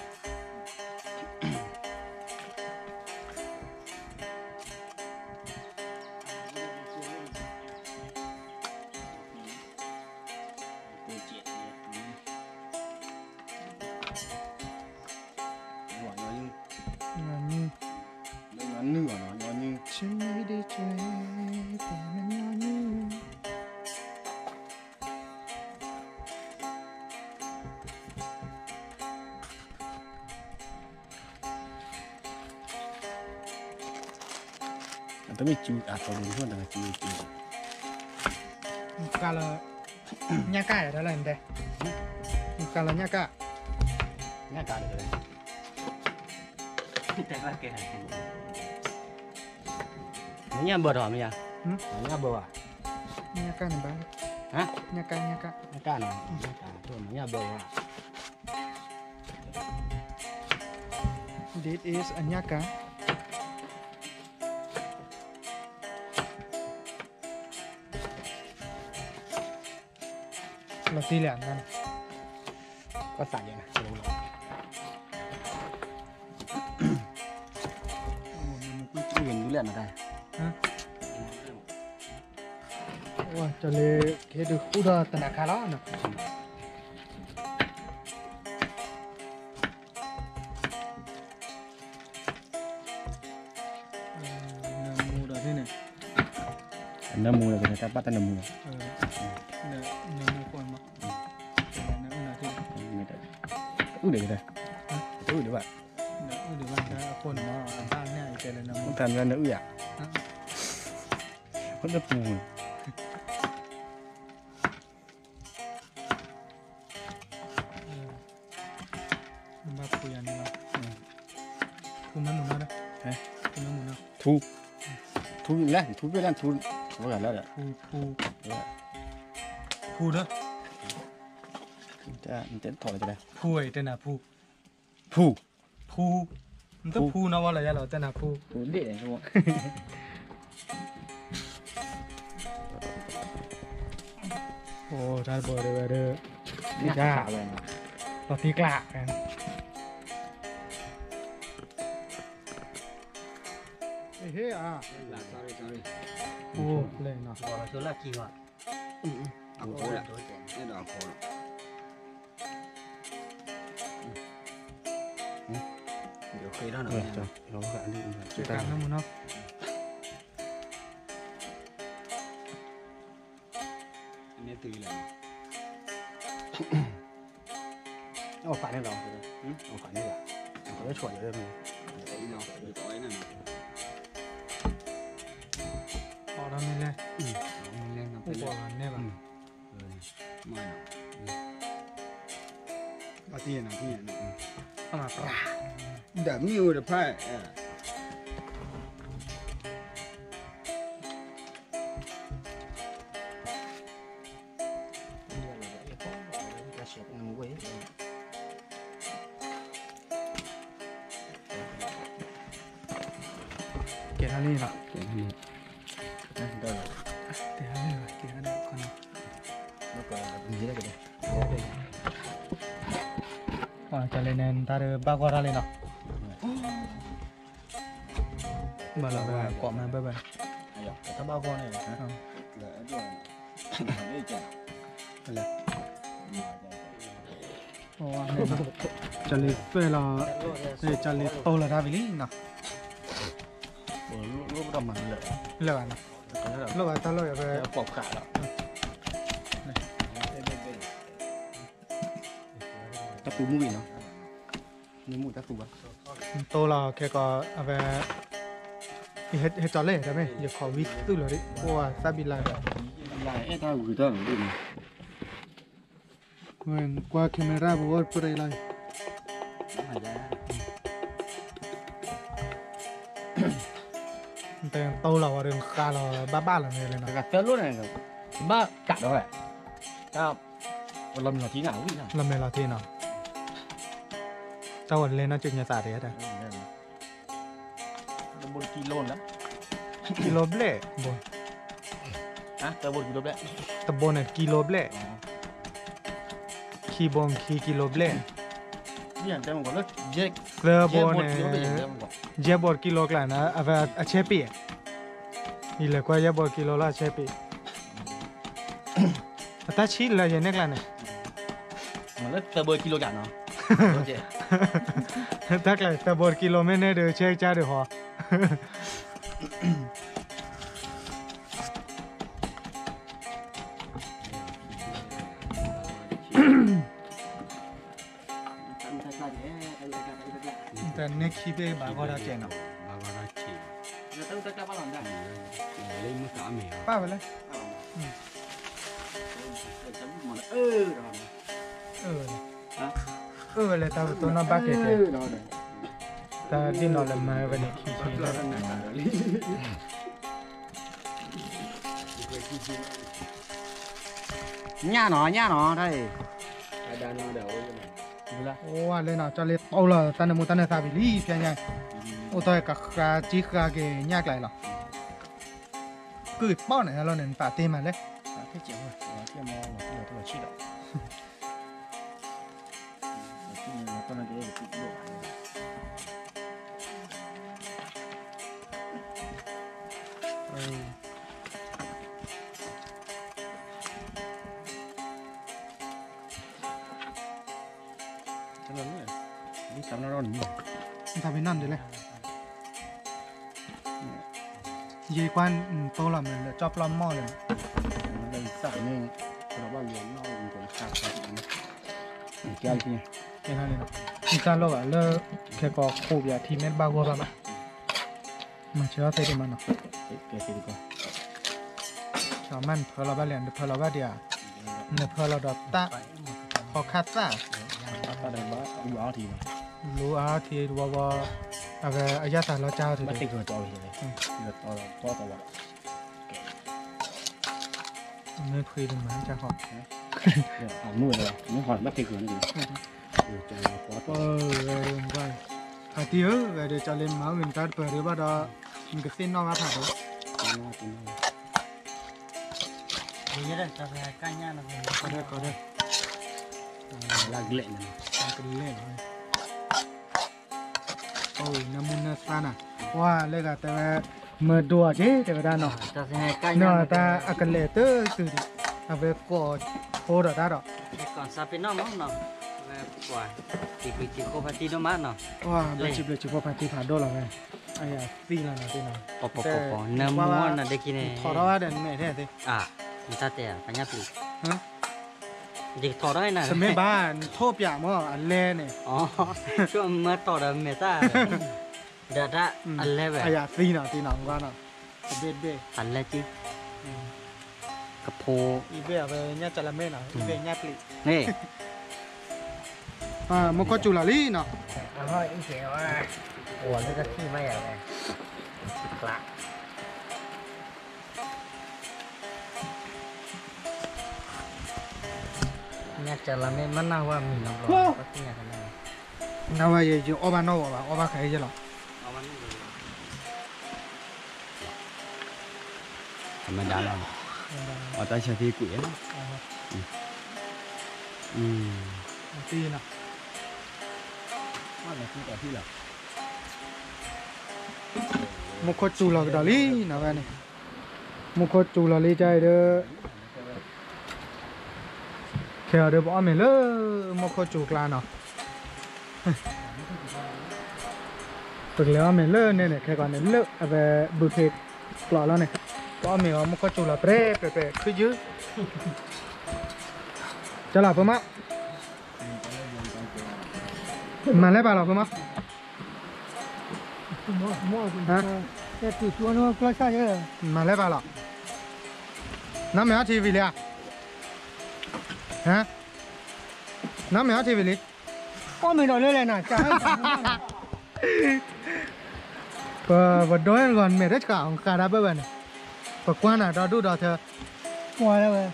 အတမ့ၢ်စုအါထီၣ်န့ၣ် တကစုစု, ကလၢ ညၣ်ကၣ်ယၤတၢ်လၢနတဲ, ကလၢညၣ်ကၣ်, ညၣ်ကၣ်တကလဲၣ်, တဲဘၣ်ကဲ, မညၣ်ဘၢထီၣ်မ့ၢ်ယါ, မညၣ်ဘၢဘၣ်, ညၣ်ကၣ်န့ၣ်ဘၣ်, ညၣ်ကၣ်, ညၣ်ကၣ်, ညၣ်ကၣ်နီၤ, ညၣ်ကၣ်, မညၣ်ဘၢဘၣ်. This is a ညၣ်ကၣ်. လီၤတံၢ်လံ, ကသးယဲၢ်, ကၠီလ့ကဟ့ၣ်ဒုးဃူထီၣ်တနၤခါလီၤ. နၢမူဒီးန့ၣ်, နၢမူဒီး တၢ်ဘၣ်တၢ်နၢမူ, နၢမူဃိမး, အုၣ်ဒီး, အုၣ်ဒီးဘၣ်, အုၣ်ဒီးဘၣ်, အုၣ်ဒီးဘၣ်, နအုၣ်ယၤ, ဘၣ်ဖူယၤန့ၣ်လီၤ, ထူမ့ၢ်မုၢ်နီၤ, ထူ, ထူလဲၣ်, ထူပ့ၢ်လၢထူ, ထူဂၤလၢဒီး, ထူ, ထူ, ထူဒီး, တဲနၤဖူ, ဖူ, ဖူ, နတဖူနီၤဝဲလီၤယၤလီၤ တဲနၤဖူ, ဖူဒ့ၣ်, အိၣ်တၢ်တဘီဒီးဝဲဒီး, လီၤတံၢ်ကျါ, လီၤတံၢ်ကျါ. ဟ့ၣ်ဧါ, အိၣ်လဲၣ်နီၤ, အဖိလၢ, အဲၣ်ဒိးအဖိလီၤ, ယဃ့ထီၣ်နီၤ, ကနမနီၤ. အန့ၣ်တုၤလီၤ, အီၣ်ဖးန့ၣ်လီၤ, အီၣ်ဖးန့ၣ်လီၤ, အဝဲဆိးယၤ, အီၣ်ဒီးမ့ၢ်လဲၣ်, မ့ၢ်လဲၣ်, အိၣ်ပှၤဂၤနဲဘၣ်, ဘၣ်တ့ၢ်နၤ, ဒၣ်မ့ၢ်အိၣ်တဖၣ် ကဲထီၣ်လံနီၤ, ကဲထီၣ်လံ, ကဲထီၣ်လံ, ကဲထီၣ်လံ, ကၠီလ့န့ၣ် တၢ်ဘၣ်ဂီၢ်တၢ်လံနီၤ, ဘၣ်လီၤဝဲကိးမးဘၣ်ဘၣ်, တၢ်ဘၣ်ဂီၢ်န့ၣ်, ကၠီလ့သွဲၣ်လီၤ, ကၠီလ့တိလီၤတၢ်ဝံၤလံနီၤ, လၢာ်ဘၣ်နီၤ, လၢာ်ဘၣ်တၢ်လီၢ်ယၤဖဲ, တၢ်ပူၤမူဂ့ၤနီၤ, မ့ၢ်မူတၢ်သူဘၣ်, တိလီၤခဲကီး, အဝဲ, ဟဲကၠီလ့ တမ့ၢ် ယခိးဝံသုးလီၤဒ် အိၣ်သၣ်ဘံလါဒီး, အဲၣ်တၢ်ဝံတၢ်န့ၣ်, ကွၢ် camera ပူၤအိၣ်ပရ့လီၤ, တဲတိလီၤဝဲဒီးဃါလီၤဘၣ်ဘၣ်လီၤန့ၣ်လီၤ, တၢ်သၢလိၣ်န့ၣ်, ဘၣ်ကးဒီးဝဲ, တၢ်, လီၤမဲာ်လီၤထံနီၤ, လီၤမဲာ်လီၤထံနီၤ, တၢ်ဝဲလဲၤနီၢ်ကၠိညါသးဒဲးဒၣ် တဘိကံလိလၢ, ကံလိဘျဲၣ်, ဘိ, တဘိန့ၣ်ကံလိဘျဲၣ်, ခံဘိခံကံလိဘျဲၣ်, သၢဘိန့ၣ်, ယဲၢ်ဘိကံလိကျါန့ၣ် အဝဲအဆဲပ့ၤ, ယလဲၤကွၢ်ယဲၢ်ဘိကံလိလၢအဆဲပ့ၤ အတၢ်ဆံးလၢယဲၢ်န့ၣ်ကျါန့ၣ်, တၢ်ကျါသၢဘိတကံလိမ့ၢ်န့ၢ်ဒီးဆဲကစၢ်ဒီးဟီ, တၢ်န့ၢ်ခံဘ့ၣ်ဘၣ်ဂီၢ်ဒၣ်ကဲနီၤ, ဘၣ်ဂီၢ်ဒၣ်ကဲ, ပၣ်ဝဲလဲၣ်, အၢဝဲလဲၣ် တၢ်ပတိၢ်နီၣ်ဘၣ်ကဲကဲ, တၢ်ဒ်နီၤလၢမၤဝဲန့ၣ်ခံဆံ ညၣ်နီၤ ညၣ်နီၤ တၢ်အံၤ, အိၣ်ဝဲလဲၣ်နီၤ ကၠီလ့တိလီၤ တၢ်နၢမူတၢ်နၢသးဝံၤလံ ဖဲညါ, အိၣ်တ့ၢ်ကဃါက့ဃါက့ၤညၣ်ကျါအံၤလီၤ, ကုၢ်ပီၣ်န့ၣ်လီၤန့ၣ် နပာ်တ့ၢ်မးလဲၣ် တၢ်ဖဲနၢ်ဒ်လဲၣ်, ယကွၢ်တိလီၤမ့ၢ်လၢကၠီပျီမီၢ်လဲၣ်, တၢ်လီၢ်ဘၣ်လၢ ခဲကီးခိးပၠးထံမ့ၢ်တဘၣ်ဂီၢ်ဘၣ်ဘၣ်, မၤဆၢထီၣ်သ့ဒံးမးနီၤ, မ့ၢ်နဖၢလီၤဘၣ်လဲၣ် နဖၢလီၤဘၣ်ဒံးဧါ, နဖၢလီၤဒီးတၢ် ဟီခါသၣ် လူအါထံဝီဝီ အဝဲအယၣ်သးလီၤကၢ်ထံ မ့ၢ်ဖှံတမၤကၢ်ဟီ ဖါတံၢ်ဧၢ ဝဲဒီးကၠီလ့မၤဝံၤနတၢ်တပၢၤဒံးဘၣ်ဒီး နကသ့ၣ်နီၣ်ဘၣ်ဖးဒိၣ် ကီဒၢကီဒၢ လၢကလဲၣ်န့ၣ် ကလဲၣ်လီၤ အိၣ်နၢမူနၢသါနၤ ပှၤလၢဂၤတဲဝဲ မၢဒိၣ်အက့ၤ တဲဝဲဒၣ်နီၤ, နီၤတၢ်အကလဲၤတတုၤဒံး, အဝဲကိးဖိဒီးတၢ်ဒီး, ကိးစးဖ့နီၣ်မနီၤ, ဝဲကွၢ်, စံးဘျုးစံးဖှိၣ်ဖါတံၢ်ဒိၣ်မးနီၤ, ဘၣ်စံးဘျုးစံးဖှိၣ်ဖါတံၢ်ဖးဒိၣ်လီၤဝဲ, အယၤသံလီၤနီၤတ့ၢ်နီၤ, ပပပပနၢမူနီၤဒ့ခံန့ၣ်, ထီၣ်ထီၣ်ဘၣ်ဒီးနမဲာ်ထဲသ့, နတၢ်တဲပညၣ်ပျံၤ, ယကထီၣ်ထီၣ်နၤ, တမ့ၢ်ဘၣ် နထိၣ်ပၠးမၢ်အလဲန့ၣ်, မၢထီၣ်ဒီးမဲာ်တၢ်, ဒီးတၢ်အလဲဝဲ, အယၤသံနီၤတ့ၢ်နီၤ, တဘ့ၣ်တဘ့ၣ်, အလဲက့ၤ, ကဖိ, အံၤဘ့ၣ်အဝဲညၣ်ကလမဲနီၤ, အံၤဘ့ၣ်ညၣ်ပျံၤ, န့ၣ်, မူခိၣ်စူၤလီၤလံနီၤ, အဟီၣ်အံၤက့ၤဝဲ, အိၣ်လၢတၢ်ထံၣ်မးယၤဝဲ, ကျး ညၣ်ကလမဲမ့ၢ်နၢ်ဟူအမံၤနီတဘျီ, နဝဲယအီၣ်ဘၣ်နီၣ်ဂီၤဘၣ်, အီၣ်ဘၣ်ခဲအံၤယဲလီၤ, အမဒါလီၤ, အတၢ်ဆါသံကွံာ်, မူခိၣ်စူၤလီၤကဒီးလံနီၤဝဲန့ၣ်, မူခိၣ်စူၤလီၤလံတၢ်အံၤဒီး, ခဲအံၤဒီးပအီၣ်မ့ၤလၢမူခိၣ်စူၤကျါနီၤ, ပကလဲၤအီၣ်မ့ၤလၢန့ၣ်န့ၣ် ခဲကီးန့ၣ် လၢအဝဲဘုခ့ကျိးလီၤန့ၣ်, ပအီၣ်မ့ၤအီၤ မူခိၣ်စူၤလီၤ ပြဲပြဲပြဲ ခုယုၢ်, ကလီၤဖိမး, မၤလဲၤဘၣ်လီၤဖိမး, မၤလဲၤဘၣ်လီၤ, နီၢ်မ့ၢ်အီထံဝံၤလံဧါ, နီၢ်မ့ၢ်အီထံဝံၤလံ, အီၣ်မ့ၤဒီးလၢလဲၣ်နၤ, ပဒိးဂီၤမဲာ်တဆှး ဃးဒၣ်ဘၣ်ဝဲန့ၣ်, ပကွၢ်နၤဒီဒူၣ်ဒီထၢ, ကွၢ်ဒၣ်ဝဲ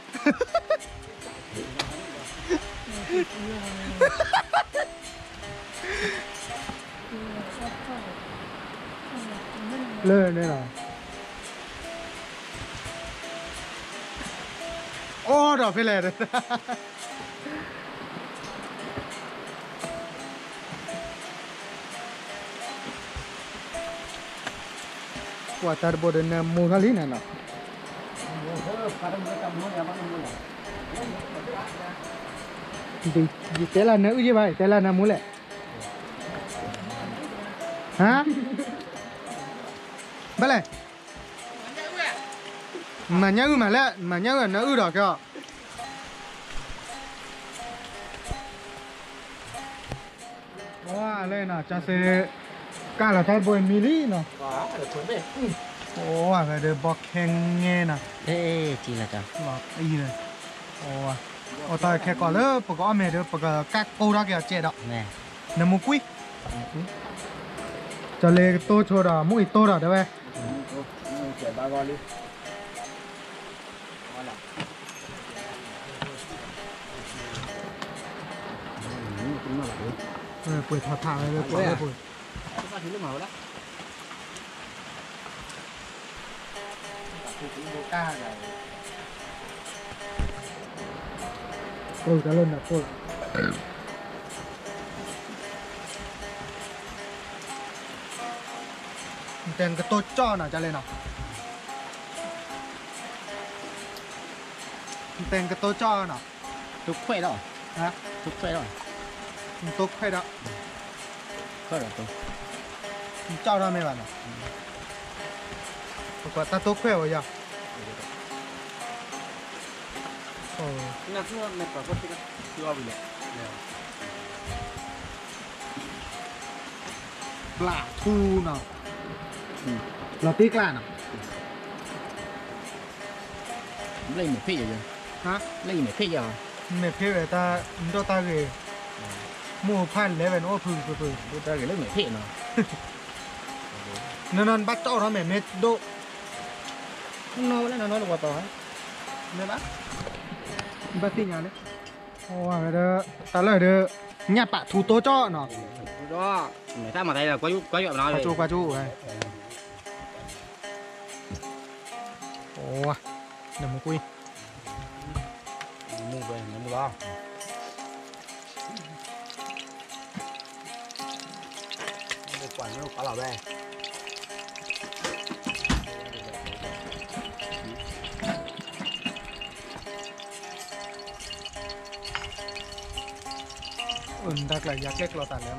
လၢန့ၣ်လီၤ, အိၣ်ဒီးဖဲလဲၣ်, ကွၢ်တၢ်တဘိဒီးနၢမူထီၣ်လံနၤနီၤ, ယတဲလၢနၢအုၣ်ယ့ၢ်ဘၣ်, ယတဲလၢနၢမူလဲၣ်, ဟါ, ဘၣ်လဲၣ်, မၤညၣ်အုၣ်မးလဲၣ်, မၤညၣ်အုၣ်နၢအုၣ်ဒီးကဲအီၤ, လၢနီၤ ကၢ်စ့, ကၢ်လီၤတၢ်တဘိမံလံနီၤ, အိၣ်ဝဲဒီးဘီခဲငဲနီၤ, အံၤ, အိၣ်တၢ်ခဲကီးလၢပကအီၣ်မ့ၤဒီး ပကကၢ်ကိၢ်ထီၣ်က့ၤအီၤကဲးဒီး, နမူကွံာ်, ကၠီလ့ကတိၢ်ဆိဒီး မူအံၤတိၢ်ဒီးတဲဝဲ ပှ့ၤထီၣ်ထးဝဲလၢပှၤလၢပှဲၤ, ပှ့ၤတၢ်လၢနၤဖိလီၤ, နတဲနကတိၢ်ကၠီၣ်နီၤ ကလဲၣ်နီၤ, နတဲနကတိၢ်ကၠီၣ်နီၤ, တိၢ်ခွဲးဒီး, တိၢ်ခွဲးဒီး, နတိၢ်ခွဲးဒီး, ခွဲးဒီးတိၢ်, နကၠီၣ်ထီၣ်မ့ၢ်ဘၣ်နီၤ, ပကွၢ်တၢ်တိၢ်ခွဲးဝဲယၤ ပျၢ်ထူနီၤ, လီၤတံၢ်ကျါနီၤ, ဘျဲၣ်မဲာ်ဖ့ၣ်ယၤ, ဘျဲၣ်မဲာ်ဖ့ၣ်ယၤ, မဲာ်ဖ့ၣ်ဝဲတၢ်, နဒိၣ်တၢ်ဂ့ၤ, မိၢ်ဖးလဲၤဝဲနအိၣ်ဖုဖုဖု, ဒိၣ်တၢ်ဂ့ၤလၢမဲာ်ဖ့ၣ်နီၤ, နနဘၣ်ကၠီၣ်ထီၣ်မဲာ်မ့ၢ်ဒိၣ်, နီၢ်ဝဲလၢနနီၢ်လၢပှၤတီၤ, မ့ၢ်ဘၣ်, ဘၣ်သ့ၣ်ညါလၢ အဝဲဒီး တၢ်လၢဒီး ညၣ်ပာ်ထူတိကၠီၣ်နီၤ, ကွၢ်ကၠိ, ကွၢ်ကၠိဝဲ, နမူကွံာ်, မူဝဲ, နမူလီၤ, ပှၤနပာ်လီၤဝဲ, နတၢ်ကျါ ယၤကျဲၣ်ကျီသးလဲၣ်, ကၠီၣ်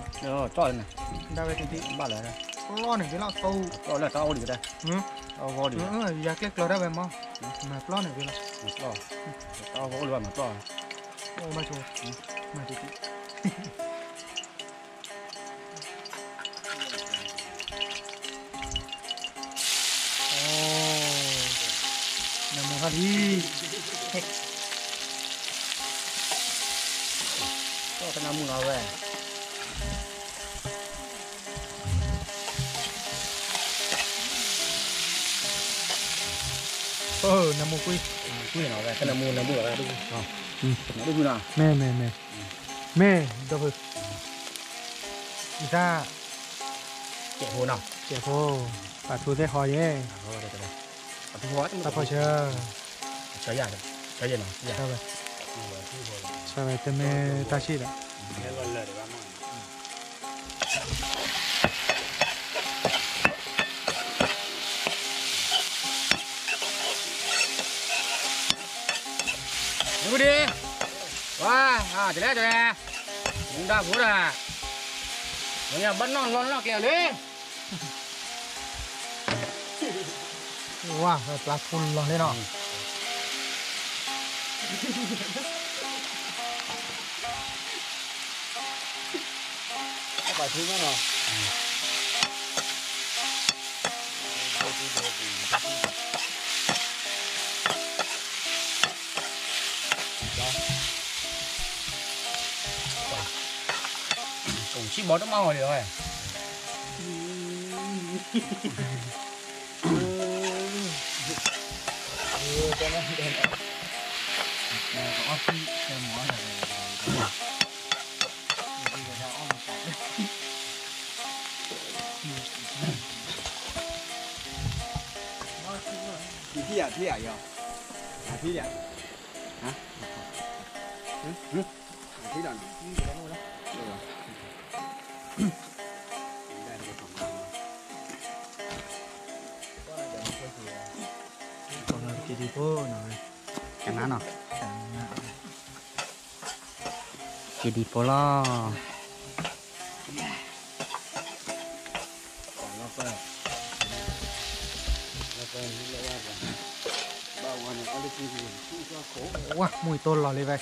န့ၣ်, ဒၣ်ဝဲတထံၣ်, ဘၣ်လၢ, ပျီန့ၣ်ဝံၤလီၤ, ပျီလၢတၢ်အိၣ်ဒံးကတၢၢ်, တၢ်အိၣ်ဒံး, ယၤကျဲၣ်ကျီဒၣ်ဝဲမး, မၤပျီန့ၣ်ဝံၤလီၤ, တၢ်အိၣ်လၢမၤပျီ, မၤတထံၣ် နမူၤထီၣ်လံ, တနမူၤလီၤဝဲ, နမူၤကွံာ်, ကွံာ်လီၤဝဲ, တနမူၤ နမူၤလီၤဝဲ, မ့ၢ်, မ့ၢ်, မ့ၢ်, ဒီပုၢ်, အံၤတၢ်, ကဲးဖိနီၤ, ကဲးဖိ, ပာ်ထူသ့ၣ်ဃီယဲၢ်, တၢ်ဖီၣ်ဆၢ, ဆၢယဲၢ်နီၤ, ဆၢဝဲ, ဆၢဝဲတမ့ၢ်တၢ်ဆံၣ်ဒီး, မူဒံ, ဝါ, တလဲတလဲ, မူဒါဖိဒၣ်, မ့ၢ်ဘၣ်နီၣ်လီၢ်နီၣ်ကျဲလံ ဝါ, ပျၢ်ထူလီၤလံနီၤ, ပျၢ်ထူနီၤနီၤ ဆံၣ်ဘီတမးဂီၤလံလီၤ, ထံၣ်ယၤ, ထံၣ်ယၤ, ထံၣ်ယၤ, ထံၣ်ယၤ, က့ၤဒံးဖိနီၤ, ကနါနီၤ, က့ၤဒံးဖိလီၤ. ဝါ, မူအံၤတိၢ်လီၤလံဝဲ,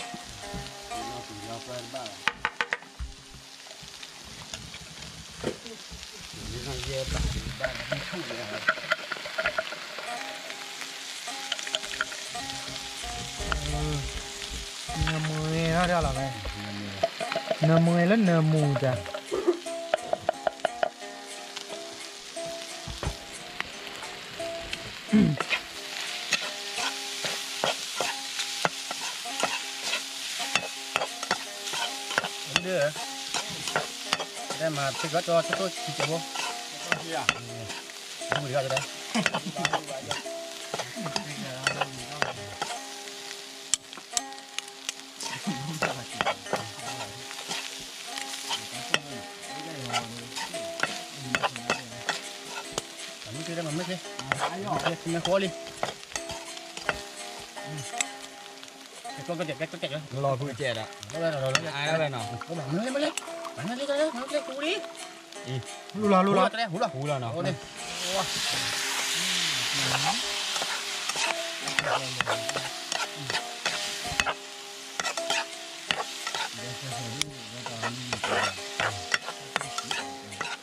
နမူၤန့ၣ်လီၤဝဲ, နမူၤန့ၣ်လၢနမူၤတၢ် ဒ်, တဲမၤသ့ကီးကၠီ ဆၢတိၢ်ဆံးကဲးဖိ, မုၢ်တဂၤကတဲ မ့ၢ်ကဲ မ့ၢ်ကဲ, မ့ၢ်ဃီလံ, လီၤဖုကဲး, လီၤဖုကဲးဒီး, မ့ၢ်လဲၣ်, မ့ၢ်လဲၣ်, မ့ၢ်လဲၣ်, မ့ၢ်လဲၣ်, မ့ၢ်လဲၣ်, မ့ၢ်လဲၣ်, ဟူလီၤ, ဟူလီၤ, ဟူလီၤ, ဟူလီၤနီၤ,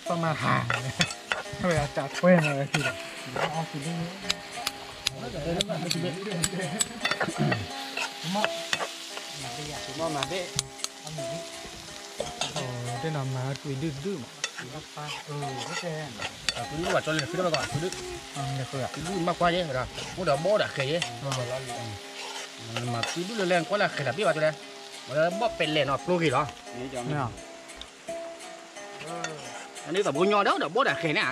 ပမၤဟး, ဝဲအတၢ်ထွဲမၤဝဲသ့ၣ်ဒီး, မ့ၢ်မၤဘ့ၣ်, တနီၤမၤကွံာ်ဒုၣ်ဒုၣ်မး, ကွံာ်ဒုၣ်ဘၣ်ကၠီလၢနဃုတဘၣ်ဘၣ်, ကွံာ်ဒုၣ်, ကွံာ်ဒုၣ်မးကွၢ်ယဲ, အိၣ်ဒီးဘီဒီးဃဲၤယဲ, မၤကွံာ်ဒုၣ်လၢလဲၣ်ကွၢ်လၢဃဲၤလၢဘ့ၣ်ဘၣ်တဲလဲၣ်, မ့ၢ်လၢဘီၣ်ပဲာ်လဲၣ်နီၤ ကျိဂ့ၤလီၤ, မ့ၢ် အန့ၣ်သးဘိညီဒီး ဒီးဘီၣ်ဒီးဃဲၤန့ၣ်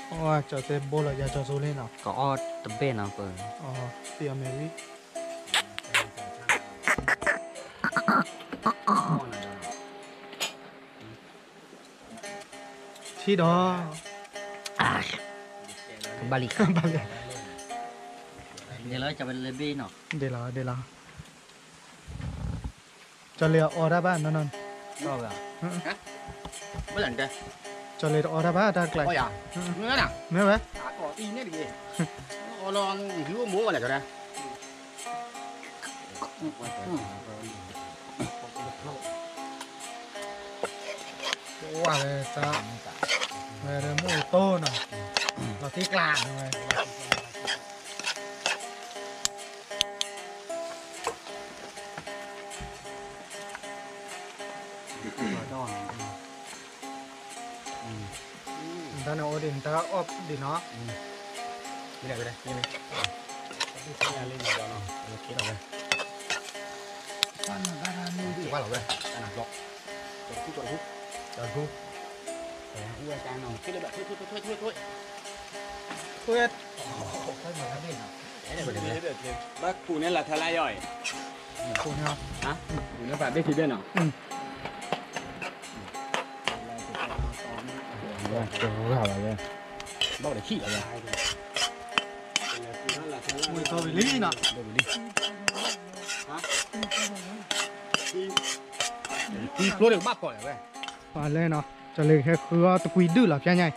ဧါ, ကၠီတဲဘိလီၤ ယၤကၠီစိလ့နီၤ, ကအီၣ်တဘ့ၣ်နီၤပၢၤ, သ့ၣ်အီၤမ့ၢ်ဝံၤ ထံဒီး, ဘၣ်လံ, ဘၣ်လံ, ဒ်လီၤ ကၠီဝဲလၢဘ့ၣ်နီၤ, ဒ်လီၤ ဒ်လီၤ. ကၠီလ့ၤအီၣ်တၢ်ဘၣ်နီၢ်နီၢ်, ကၠီလ့ၤတအီၣ်တၢ်ဘၣ်တၢ်ကျါ, မ့ၢ်ဝဲ, ဝဲ, ဝဲဒၣ်မ့ၢ်အူတိၢ်နီၤ, လီၤတံၢ်ကျါဝဲ တၢ်န့ၣ်အိၣ်ဒံး နတၢ်အီၣ်ဒံးနီၤ, ဝဲ, ဘၣ်ကူးန့ၢ်လၢထါလၢယီၤအံၤ, ကူးန့ၢ်ဖးဘ့ၣ်ထံဘ့ၣ်နီၤ, ဘၣ်တဆံၣ်လီၤ, ဝံၤလံနီၤ, ဝံၤလံ, ထံကျိဒီးကဘၣ်ဖီၣ်လၢၤဝဲ, ပှၤလဲၣ်နီၤ, ကၠီလ့ၤဟဲဃုအီၣ်တကွံဒုၣ်လီၤဖျါညါအံၤ,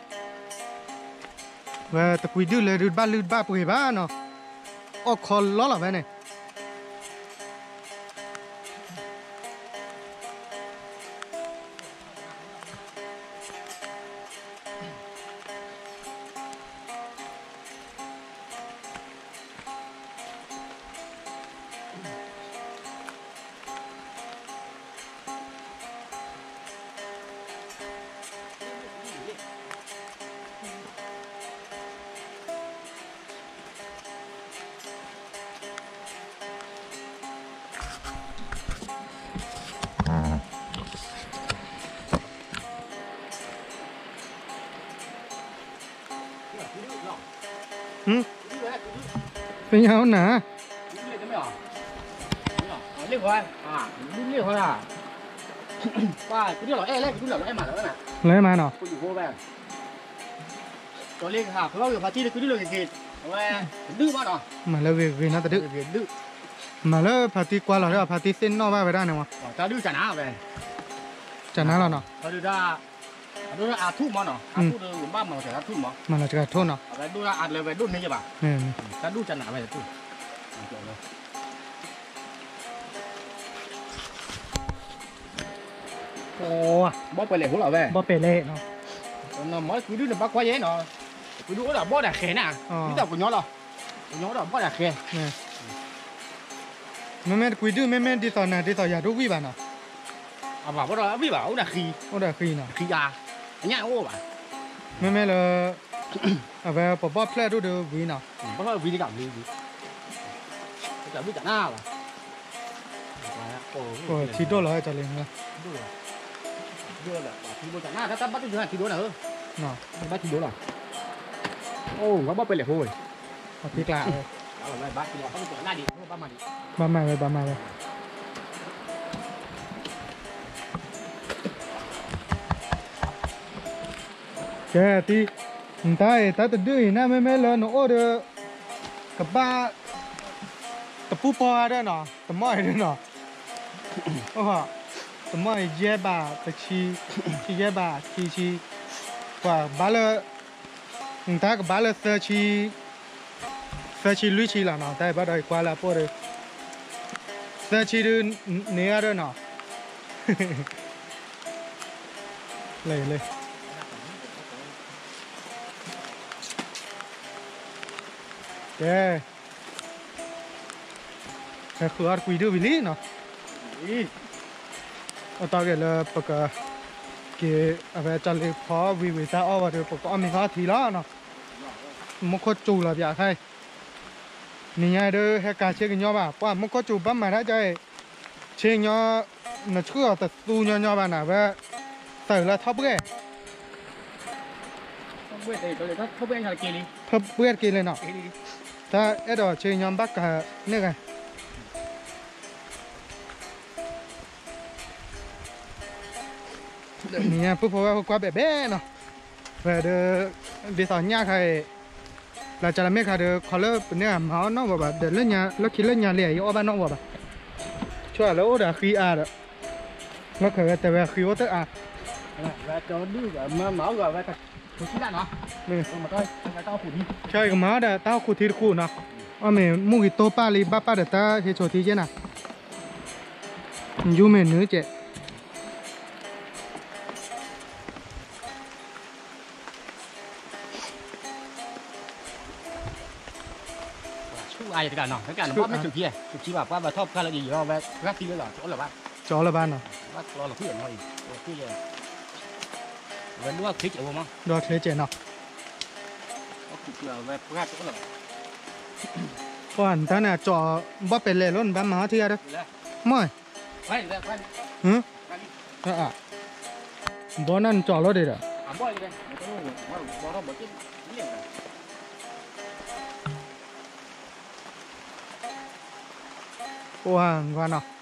ဝဲတကွံဒုၣ်လၢဒုးတဘၣ်လုၢ်တဘၣ်ပှ့ၤဘၣ်နီၤ, အီၣ်ခီလီလီၤဖဲန့ၣ် သ့ၣ်ညါအိၣ်နၤ, လၢမးနီၤ, ကၠီလ့ၤကဟးဖျီက့ၤဖါတံၢ်တကုဒုၣ်လၢဂ့ၤဂ့ၤ, အဝဲ, တဒုၣ်ဘၣ်နီၤ, မၤလၢဂ့ၤဂ့ၤနီတဒုၣ်, မၤလၢဖါတံၢ်ကွၢ်လီၤဒီး ဖါတံၢ်သ့ၣ်နီၣ်ဘၣ်ဝဲဒၣ်န့ၣ်မး, တၢ်ဒုၣ်ကနၤဝဲ, ကနၤလီၤနီၤ, အဒိၣ်အါထူၣ်မးနီၤ, အထူၣ်ဒီးဘၣ်မၤလီၤစှၤတၢ်ထူၣ်မး, မၤလီၤစှၤထူၣ်နီၤ, အဝဲဒိၣ်ဒၣ်အါတလၢဝဲဒိၣ်န့ၢ်ယဘၣ်, တၢ်ဒုၣ်ကနၤဝဲတဒုၣ် ဘီၣ်ပဲာ်လဲၣ်ဖိလီၤဝဲ, ဘီၣ်ပဲာ်လဲၣ်နီၤ, မ့ၢ်တကွံဒုၣ်န့ၣ်ဘၣ်ကွၢ်ယဲနီၤ, တကွံဒုၣ်အိၣ်ဒီးဘီၣ်ဒၣ်ဃဲၤနၤ, ဒ်သိးကညီလီၤ, ကညီအိၣ်ဒီးဘီၣ်ဒၣ်ဃဲၤ, မ့မ့ၢ်တကွံဒုၣ် မ့မ့ၢ်ဒ်သိးနၤ ဒ်သိးယၤဒိၣ်ဝံၣ်ဘၣ်နီၤ, အဘၣ်ဘီၣ်ဒီးဝံၣ်ဘၣ် အိၣ်ဒီးဃံ, အိၣ်ဒီးဃံနီၤ, ဃံအါ, အညၣ်အိၣ်ဘၣ်, မ့မ့ၢ်လၢ အဝဲပဘီၣ်ဖျဲၣ်ဒိၣ်ဒီးဝံၣ်နီၤ, ဘီၣ်ဖျဲၣ်ဝံၣ်တကးဘျုး, တကးဘျုးတနၤဘၣ်, ထံဒိၣ်လီၤကၠီလ့ၤ, ဘၣ်ထံဒိၣ်လီၤ, အိၣ် ဘၣ်ပဲလဲၣ်ဖိဝဲ, အသံကျါ, ဘၣ်မၤဝဲ ဘၣ်မၤဝဲ, ကဲ တံၤ, နတၢ်အံၤ တၢ်တဒုၣ်အံၤန့ၣ် မ့မ့ၢ်လၢနအိၣ်ဒီး ကဘၣ် တပူၤပီၢ်အါဒီးနီၤ, တမီၢ်အံၤဒီးနီၤ, တမီၢ်အံၤယဲၢ်ဘးတဆံ, ဆံယဲၢ်ဘးခံဆံ, ပှၤဘၣ်လၢ နတၢ်ကဘၣ်လၢ သၢဆံလွံၢ်ဆံလီၤနီၤ, တၢ်အံၤဘၣ်ဒီးယကွၢ်လၢအပိၢ်ဒီး သၢဆံဒုး န့ၢ်အါဒီးနီၤ, လၢ လၢ ကဲ ဟဲဃုအီၣ်တကွံဒုၣ်ဝံၤလံနီၤ, အတီၢ်က့ၤလၢပက က့ၤ အဝဲကၠီလ့ၤဖီဝံၤဝံၤတၢ်အီၣ်ဝဲဒီး ပကအီၣ်မ့ၤဟီၣ်ထံလီၤနီၤ, မူခိၣ်စူၤလီၤပၠးခါအံၤ, နံၤညါအံၤဒီး ဟဲကၤဆ့ကညီဘၣ်, ပှၤမူခိၣ်စူၤဘၣ်မၤတၢ်ကါအံၤ, ဆ့ကညီ နဆှၢအီၤတသူညီညီဘၣ်နၤဝဲ, သၢလၢထီၣ်ပှဲၢ် ထီၣ်ပှဲၢ်တက့ၢ်လံနီၤ, တၢ်အဲၣ်ဒိးဆ့ကညီဘၣ်ကၤန့ၢ်ဂၤ, နံၤညါပုၢ်ဖိဝဲၢ်ဖိကွၢ်ဘဲးဘဲးနီၤ, ဝဲဒီး ဒ်သိးညၣ်ခါအံၤ ပျၢ်ကၢ်လၢမ့ၢ်ခါဒီး ခီလၢပန့ၢ်အမၤအီၣ်နီၣ်ဝဲဘၣ်, ဒီးလၢခံလၢညါလံ ယအီၣ်ဘၣ်နီၣ်ဝဲဘၣ်, ဆိလၢအိၣ်ဒီးအဃံအါဒီး လီၢ်ခၢၣ်ဝဲတဲဝဲဃံအိၣ်တၢ်အါ, ခဲအံၤကမၤဒီးတၢ်ဟီၣ်ခိၣ်ထံတခိၣ်နီၤ, အီၣ်မ့ၢ်မုၢ်ဂံၤတိၢ်ပၢ်လံ ဘၣ်ပၢ်ဒီးတၢ်ဟ့ၣ်ဆိးထံကဲနၤ, ယူမ့ၢ်နုၤကဲး ဆူအါယတကးနီၤ, တကးနီၤ ဘၣ်မ့ၢ်ဆူၣ်ခံ, ဆူၣ်ခံဘၣ် ပှၤဘၣ်ထီၣ်ပှၢ်လၢယံၤယံၤဝဲ ပှၢ်သံလၢလီၤ ကၠီလၢၤဘၣ်, ကၠီလၢၤဘၣ်နီၤ, ဘၣ်ကျီလီၤဖုၣ်နီၤအံၤ, ဝဲဒွၣ်ချ့ကဲးဝဲမး, ဒွၣ်ချ့ကဲးနီၤ, ပှၤနတၢ်န့ၣ် အကၠီဘီၣ်ပဲၤလဲၣ်လီၤ နဘၣ်မၤဟီၣ်ထံဂၤဒီး, မ့ၢ် ဘီနၢ်နကၠီလီၤဒံးဒီး, ပှၤနီၤ,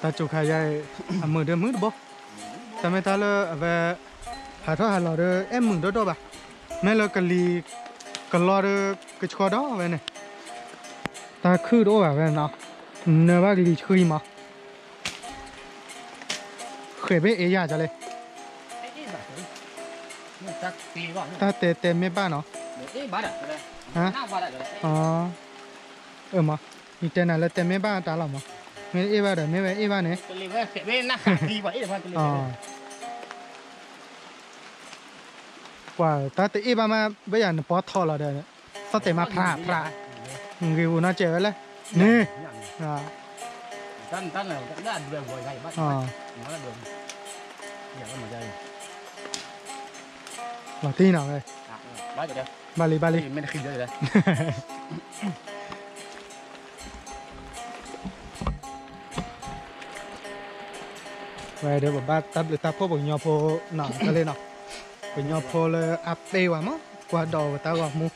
တၢ်ကိၢ်ခါယါအံၤအမုာ်ဒီးမုာ်တဘိ, တၢ်မ့ၢ်တၢ်လၢအဝဲ ဟးထီၣ်ဟးလီၤဒီး အဲၣ်မုာ်ဒီဒိၣ်ဘၣ်, မ့ၢ်လၢကလံၤကလီဒီး ကဆှီဒီးဝဲန့ၣ်, တၢ်ခုၣ်တအိၣ်ဘၣ်ဝဲနီၤ, နၢၤဘၣ်ကလံၤဆှံမး ဃဲၤဘ့ၣ်အ့ယၢ်ကလဲၣ်, တၢ်တဲတဲမ့ၢ်ဘၣ်နီၤ, အၢမး, ယတဲနၤလၢတဲမ့ၢ်ဘၣ်တၢ်လီၤမး, မ့ၢ်အ့ၣ်ဘၣ်ဒီး မ့ၢ်ဝဲအ့ၣ်ဘၣ်န့ၣ်, ပှၤတၢ်တအ့ၣ်ဘၣ်မး ဘၣ်ယၤနပီထီၣ်လီၤဒီး, သီၣ်တဲမးဖျးဖျး, ဂ့ၤပူၤနီၢ်ကဲးဝဲလဲၣ်, န့ၣ်, လီၤတံၢ်နီၤဝဲ, ဘၣ်လံ ဘၣ်လံ ဝဲဒီးပဘၣ်တၢ်ဘျုးတၢ်ဖှိၣ်ပှၤကညီဖိနီၤ တၢ်လံနီၤ, ပှၤကညီဖိလၢအပ့ၤဝဲမး ကွၢ်ဒီးပတၢ်ဂီၤမူ,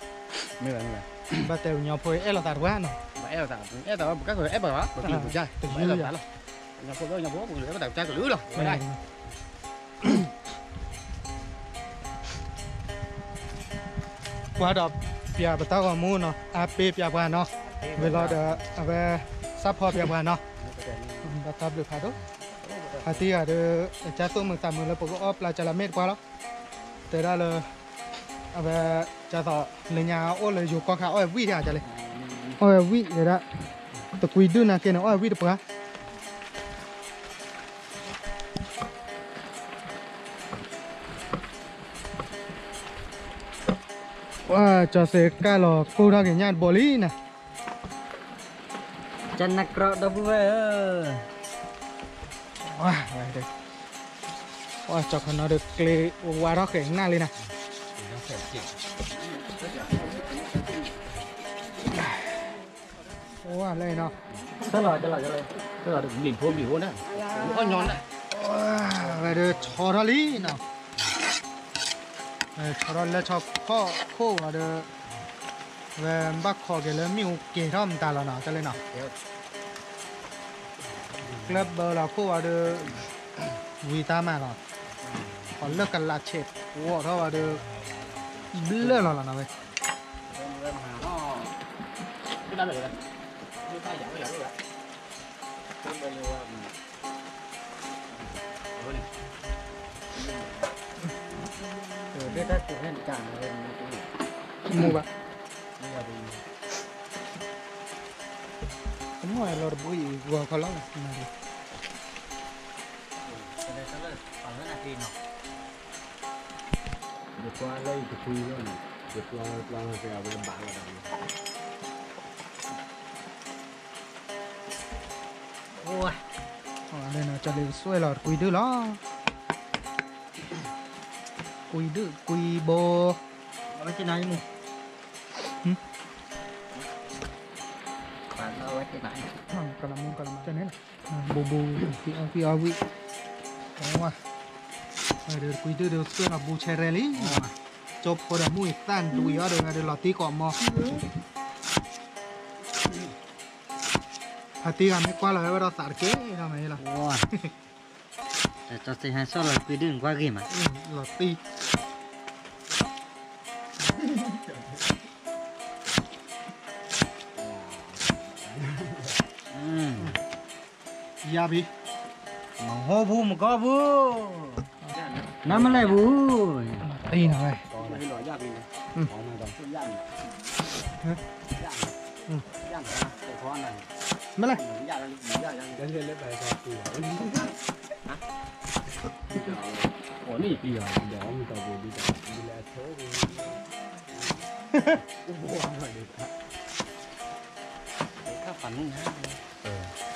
ဘၣ်တဲပှၤကညီဖိအဲၣ်လိာ်သးတပှၢ်နီၤ, အဲၣ်လိာ်သး ပအဲၣ်လိာ်သးလီၤ, ပကဲကဲအဲၣ်ပှၤဘၣ် ပကဲကဲ, ပညီဖိ ပညီဖိ ပကလဲၤအဲၣ်ပှၤတၢ်ကလုာ်လီၤ, ဝဲဒၣ် ကွၢ်ဒီးပျးပတၢ်ဂီၤမူနီၤ အါပ့ပျးပှၤနီၤ, ဝံၤလီၤဒီး အဝဲ စၢ်ဖီပျးပှၤနီၤ, ဘၣ်တၢ်ဘျုးဖးဒိၣ်, ဖါတံၢ်ဂၤဒီး အကၢ်သူၣ်မုာ်သးမုာ်လၢပကအီၣ်ပျးကလးမ့ၢ်တပှၢ်လီၤ, တဲဒၣ်လၢ အဝဲ ကၢ်သိး လၢညါအိၣ်လၢယိၤကီၢ်ခါအီၣ်ဝံၣ်တၢ်ကလဲၣ်, အီၣ်ဝံၣ်တဲဒၣ်, တကွံဒုၣ်နာ်က့န့ၣ် အီၣ်ဝံၣ်တပှၢ် ပှၤကၠီၤစ့ကၢ်လီၤကိၢ်ထီၣ်က့ၤညၣ်တဘိလံနီၤ, ကၠီၤနၢ်ကြီဒီပုၢ်ဝဲၢ်ဧၢ, ပှၤကၠီၤခီနီၤဒီးကျ့ဝါထီၣ်ဃဲၤကနၣ်လံနီၤ, အိၣ်လၢအံၤနီၤ, ဘျံးဖိဘျံးဖိန့ၣ်, အီၣ်ညီန့ၣ်, ဝဲဒီးဆီထီၣ်လံနီၤ, ဆီထီၣ်လၢဆီဖီၣ်ခိၣ်ဝဲဒီး, ဝဲဘၣ်ခိးက့ၤလၢမ့ၣ်အူကဲၤထီၣ်မတၤလီၤနီၤ တၢ်လံနီၤ, ကျၢၢ်ဘၢလီၤခိၣ်ဝဲဒီး, ဝံတၢ်မၤလီၤ, ပှၤလၢကလးဆဲးဝီၤထီၣ်ဝဲဒီး, ဘျၢၣ်လီၤလီၤနီၤဝဲ မူဘၣ်, မူလီၤတဘိအံၤ ဂီၤခီလီၤ, ယကွၢ်လၢယတကွံလီၤန့ၣ်, ယကွၢ်လၢပျီလီၤစ့ၢ်ကီးဝဲဘၣ်လီၤဒီး, အိၣ်ဝဲ, လၢနီၤ ကၠီၤလ့ၤကစွဲၣ်လီၤတကွံဒုၣ်လီၤ, ကွံဒုၣ်ကွံဘိ, အဝဲကနၤယမူ, ကလးမူကလးမူန့ၣ်လီၤ, ဘူးဘူး, ဖံအီၣ်ဖံအီၣ်ဝံၣ်, ဝဲဒီးကွံဒုၣ်ဒီးစွဲၣ်လီၤဘူးဆဲးရဲၣ်လံ, ကၠိဖိဒီးမူအံၤသၣ်ဒွံအီၤဒီး ဝဲဒီးလီၤတံၢ်ကိးမီၤ, ဖါတံၢ်ဂၤမ့ၢ်ကွၢ်လီၤဝဲဒီးသးတက့ၢ်ဒီးမးလီၤ, ကၠီၤစ့ဟဲဆီၣ်လီၤကွံဒုၣ်ကွၢ်ဂ့ၤမး, လီၤတံၢ် ယါဘံ, မဟိဖိမကီၢ်ဖိ, နမလဲၣ်ပူၤ, အံၤနၤဝဲ, မလဲၣ်,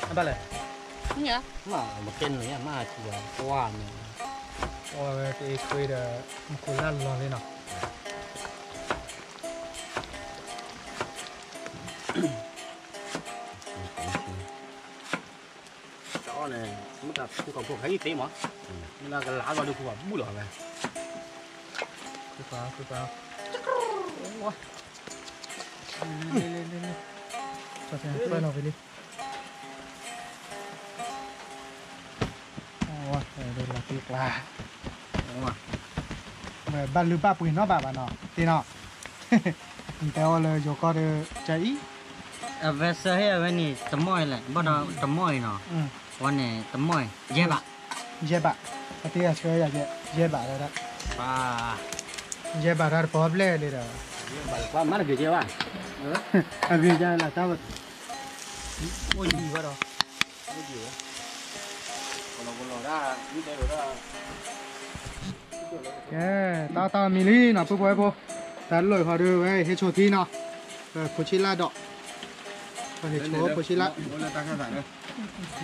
အဘၣ်လဲၣ်, မ့ၢ်ကဲနုာ်ယမၤထူဝဲကွၢ်န့ၣ်, အဝဲတအ့ခွ့ဒီး မခိၣ်လၢလီၤလံနီၤ. တအီၣ်န့ၣ် မ့ၢ်တၢ်ထူကီၢ်ဖိခဲအံၤသ့မး, မ့ၢ်လၢကလၤအဂီၢ်ဒုးဖူကီၢ်ဘူၣ်လီၤဝဲ, ဃုပှၤဃုပှၤ, လ့လ့လ့လ့, ပှၤနီၤဝဲလံ. လီၤတံၢ်ကျါ, ဝဲဘၣ်လုၢ်ဘၣ်ပှ့ၤနီတဘျီဘၣ်နီၤ, သ့နီၤ, နတဲအီၤလၢယိၤကီၢ်ဒီး ကအံၤ, အဝဲစၢဟ့ၣ်အဝဲန့ၣ်တမီၢ်အံၤလဲၣ်, ဘၣ်ဒီးတမီၢ်အံၤနီၤ, ဝဲန့ၣ်တမီၢ်အံၤ ယဲၢ်ဘး, ယဲၢ်ဘး, ပတ့အဆၢယၤယဲၢ်ဘးဒၣ်, ယဲၢ်ဘးတၢ်တပီၢ်ဘျဲၣ်လံဒီး, မၤတဂ့ၤကဲဘၣ်, အဂ့ၤကဲလၢတၢ်, အိၣ်ယံၤဘၣ်ဒီး ကဲ, တၢ်တၢ်မံၤလံနီၤ ပုၢ်ဖိဝဲၢ်ဖိ, တၢ်လၢာ်ဃီဒုးဝဲဟဲဆိးထံနီၤ, ဖိဆံးလၢ်ဒီး, ဟဲဆိးဖိဆံးလၢ်,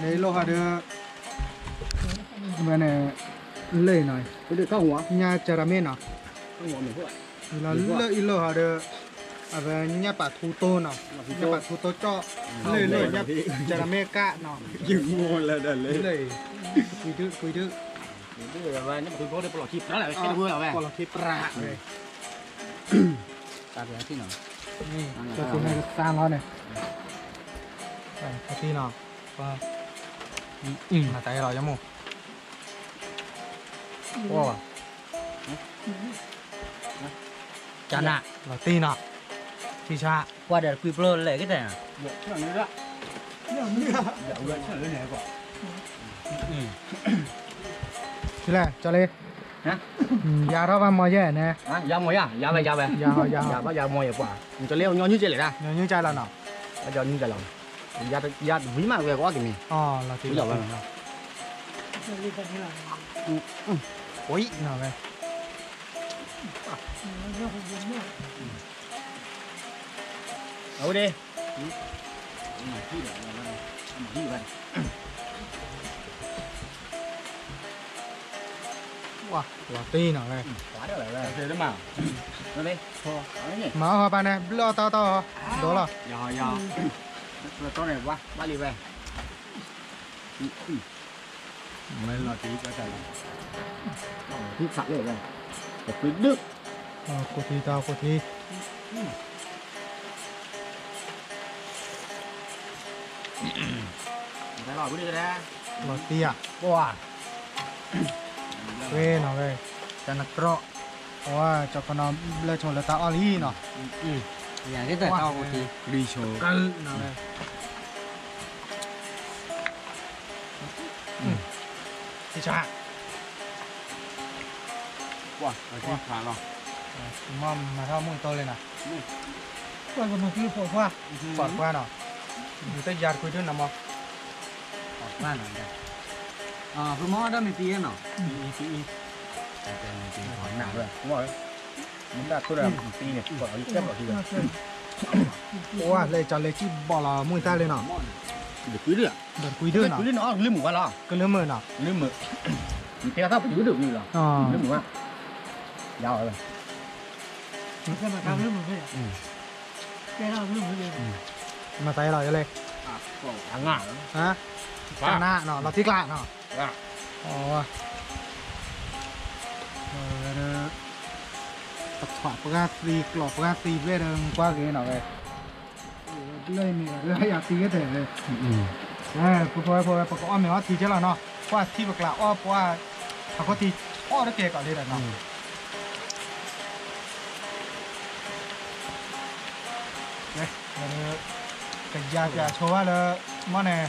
လၢလိၣ်ဃီဒုး, ဝဲန့ၣ်, လၢာ်နီၤ, ညၣ်ကရၤမ့ၣ်နီၤ, လၢအံၤလိၣ်ဃီဒီး, အဝဲညၣ်ပာ်ထူတိၢ်နီၤ, ညၣ်ပာ်ထူတိၢ်ကၠီၣ်, လၢာ်လၢာ်ညၣ်ကရၤမ့ၣ်ကၣ်နီၤ, လၢာ်, ကွံဒု, ကွံဒု, ပလီၢ်ခံပြးဝဲ, တၢ်န့ၣ်ကသါလီၤန့ၣ်, တံၤနီၤ, မၤတၢ်အံၤလီၤ ယမိၢ်, ကနၣ်, လီၤတံၢ်နီၤ, ထံဆါ, ကွၢ်ဒီးကွံပျိလဲၣ်ကတဲ, လဲၣ်, ကၠီလ့, ယၤထီၣ်ဘၣ်မီၤယဲၢ်န့ၣ်, ယၤမီၤယၤ, ယၤဝဲ, ယၤဝဲ, ယၤဘၣ်ယၤမီၤယဲၢ်ပှၤ, ကၠီလ့ ညီနုၢ်ကဲလဲၣ်ဒၣ်, ညီနုၢ်ကဲလီၤ, ယၤတဝံၤမးဝဲကအီၣ်က့ၤမ့ၢ်, လီၤတံၢ်လီၤ, ဝံၤနီၤဝဲ အဝဲဒၣ်, ဝါ လီၤတံၢ်နီၤဝဲ, မၤအီၣ်ဟီပၢ်န့ၣ် ဘျၢၣ်အီၣ်တၢ်အီၣ်တၢ်အီၣ်, ဒိလီၤ, ဘၣ်လံဝဲ မ့ၢ်လီၤတံၢ်ကၢ်တၢ်လီၤ, ထံခးလၢဝဲ, တပှ့ၤဒုး, ခိၣ်ထံတၢ်ခိၣ်ထံ, လီၤတံၢ်ဧါ, ဝဲနီၤဝဲ, တၢ်နတြီ, ဝဲ ကၠီကနီၤဘျၢၣ်ဆိလၢတၢ်အီၣ်လံနီၤ, ယၤက့ၤတၢ်တၢ်ခိၣ်ထံ, ကၢ်နီၤဝဲ ထံဆါ, မၤထီၣ်မူအတီလံနီၤ, ပှၤကမၤသံပိာ်ခွါ, ပိာ်ခွါနီၤ, ယူၤတယၤတကွံဒုနီၤမး, ပိာ်ခွါနီၤ, ဖုမီၢ်ဒၣ်မ့ၢ်သံနီၤ, မ့ၢ်သံ, မ့ၢ်တၢ်ခိၣ်ဒၣ်မ့ၢ်သံန့ၣ်, ဝဲ လဲၤကၠီၤလဲၤကံၣ်ဘီၣ်လီၤ မူတၢ်လံနီၤ, ဒီးတကွံဒုနီၤ, ကလုၢ်မုာ်နီၤ, ကလုၢ်မုာ်နီၤ, ကလုၢ်မုာ်, မ့ၢ်တဲအသၣ်ပှၤကလုၢ်မုာ်လီၤ, ကလုၢ်မုာ်ဘၣ်, ယၤအီၤဝဲ, မၤသးအံၤလီၤယလဲၣ်, တၢ်နးနီၤ လီၤတံၢ်ကျါနီၤ, ပှၤသံကျီၢ်ပှၤသံဘျဲၣ်ဒီး ကွၢ်က့ၤနီၤဝဲ, လၢမ့ၢ်ဂၤလၢယၤသံကဲတဲာ်ဝဲ, ပဖိဝဲဖိဝဲ ပကအီၣ်မ့ၤအီထံကဲလီၤနီၤ, ပှၤထံပကျးအီၣ်ပှၤ, ဟးခီထံအီၣ်တကဲကီးလံဒီးနီၤ, ကယၤပၠးဆိဝဲလၢ မီၢ်န့ၣ်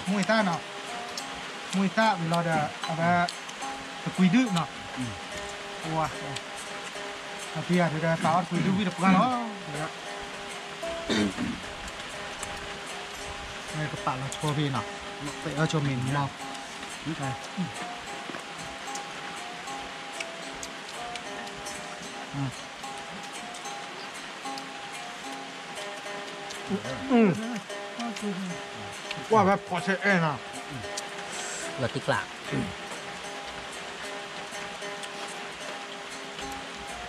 မူအံၤတၢ်နီၤ မုၢ်သၣ်ဝံၤလီၤဒီး အဝဲ တကွံဒုၣ်နီၤ, ဝါ, အတံၤယၤဒုးဒီး သးအီၣ်တကွံဒုၣ်ဝံၣ်တပှၢ်လီၤ, ကပာ်လီၤဆိဖဲနီၤ, ပအီၣ်ဆိမ့ၤမီၢ် ကွၢ်ဝဲဖီဆဲအဲၣ်နီၤ, လီၤတံၢ်ကျး, လဲၤတပှ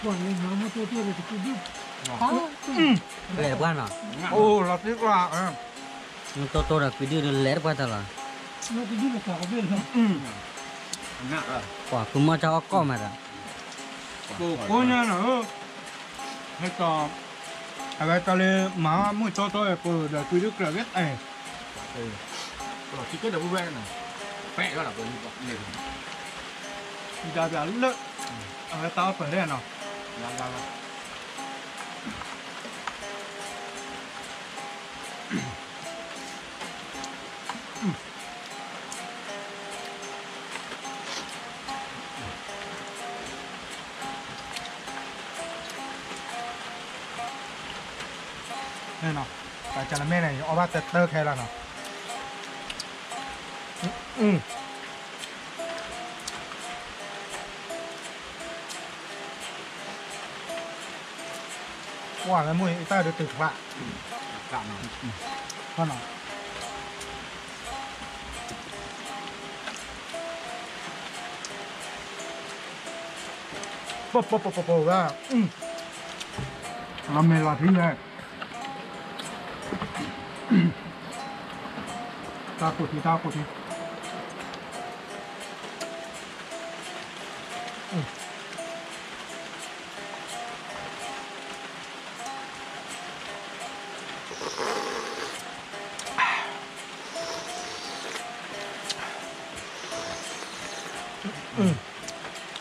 ၢ်နီၤ, အိၣ်လီၤတံၢ်ကျး, တိတိဒီးကွံဒုၣ်ဒီးလဲၤတပှၢ်တၢ်လီၤ, ပှၤကွံမီၢ်တၢ်အီၣ်ကီၢ်မးဒီး, ကိးညါနီၤ, ဟဲတီၤ, အဝဲတီၤလၢမၤမုၢ်တီတီပဒီးကွံဒုၣ်ကြၢးဝဲ, လီၤတံၢ်ကျးဒီးဝဲ, ပဲၣ်လီၤ, ဒီးလၢ, အဝဲတၢ်အီၣ်ပၢၢ်လဲၣ်နီၤ, တၢ်ကလမဲၣ်န့ၣ် ယအီၣ်ဘၣ်တၢ်တၢခဲလၢာ်နီၤ, ကွၢ်လၢမုၢ်အံၤတၢ်ဒုးတုၤဖျး, ပပပပဝဲ, လီၤမဲာ်လီၤထံဝဲ, တၢ်ကိၢ်ထံ တၢ်ကိၢ်ထံ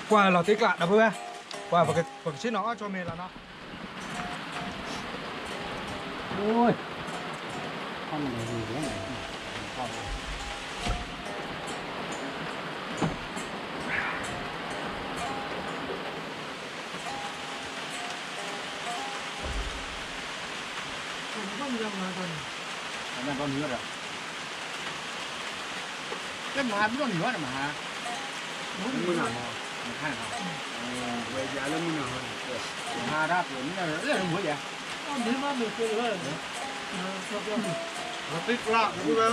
ကွၢ်လီၤတံၢ်ကျးဒီပုၢ်ဝဲၢ်, ကွၢ်ပကဆ့ၣ်နီၤအီၣ်ဆိမ့ၤလီၤနီၤ. မဟါဘျီၣ်နံၤဝဲနမဟါ, လၢမုၢ်နၤဟီ, မဟါနၤ, ဝဲယၤလၢမုၢ်နၤဟီ, မဟါဒၣ်ပှဲၤမုၢ်နၤလၢမုၢ်ယၤ, မ့ၢ်ဘၣ်မ့ၢ်ကဲလၢ, သ့ကျးဝဲ, နဒုးပှၤလီၤ, နနီၤ, လီၤတံၢ်ကျး, နနီၤ.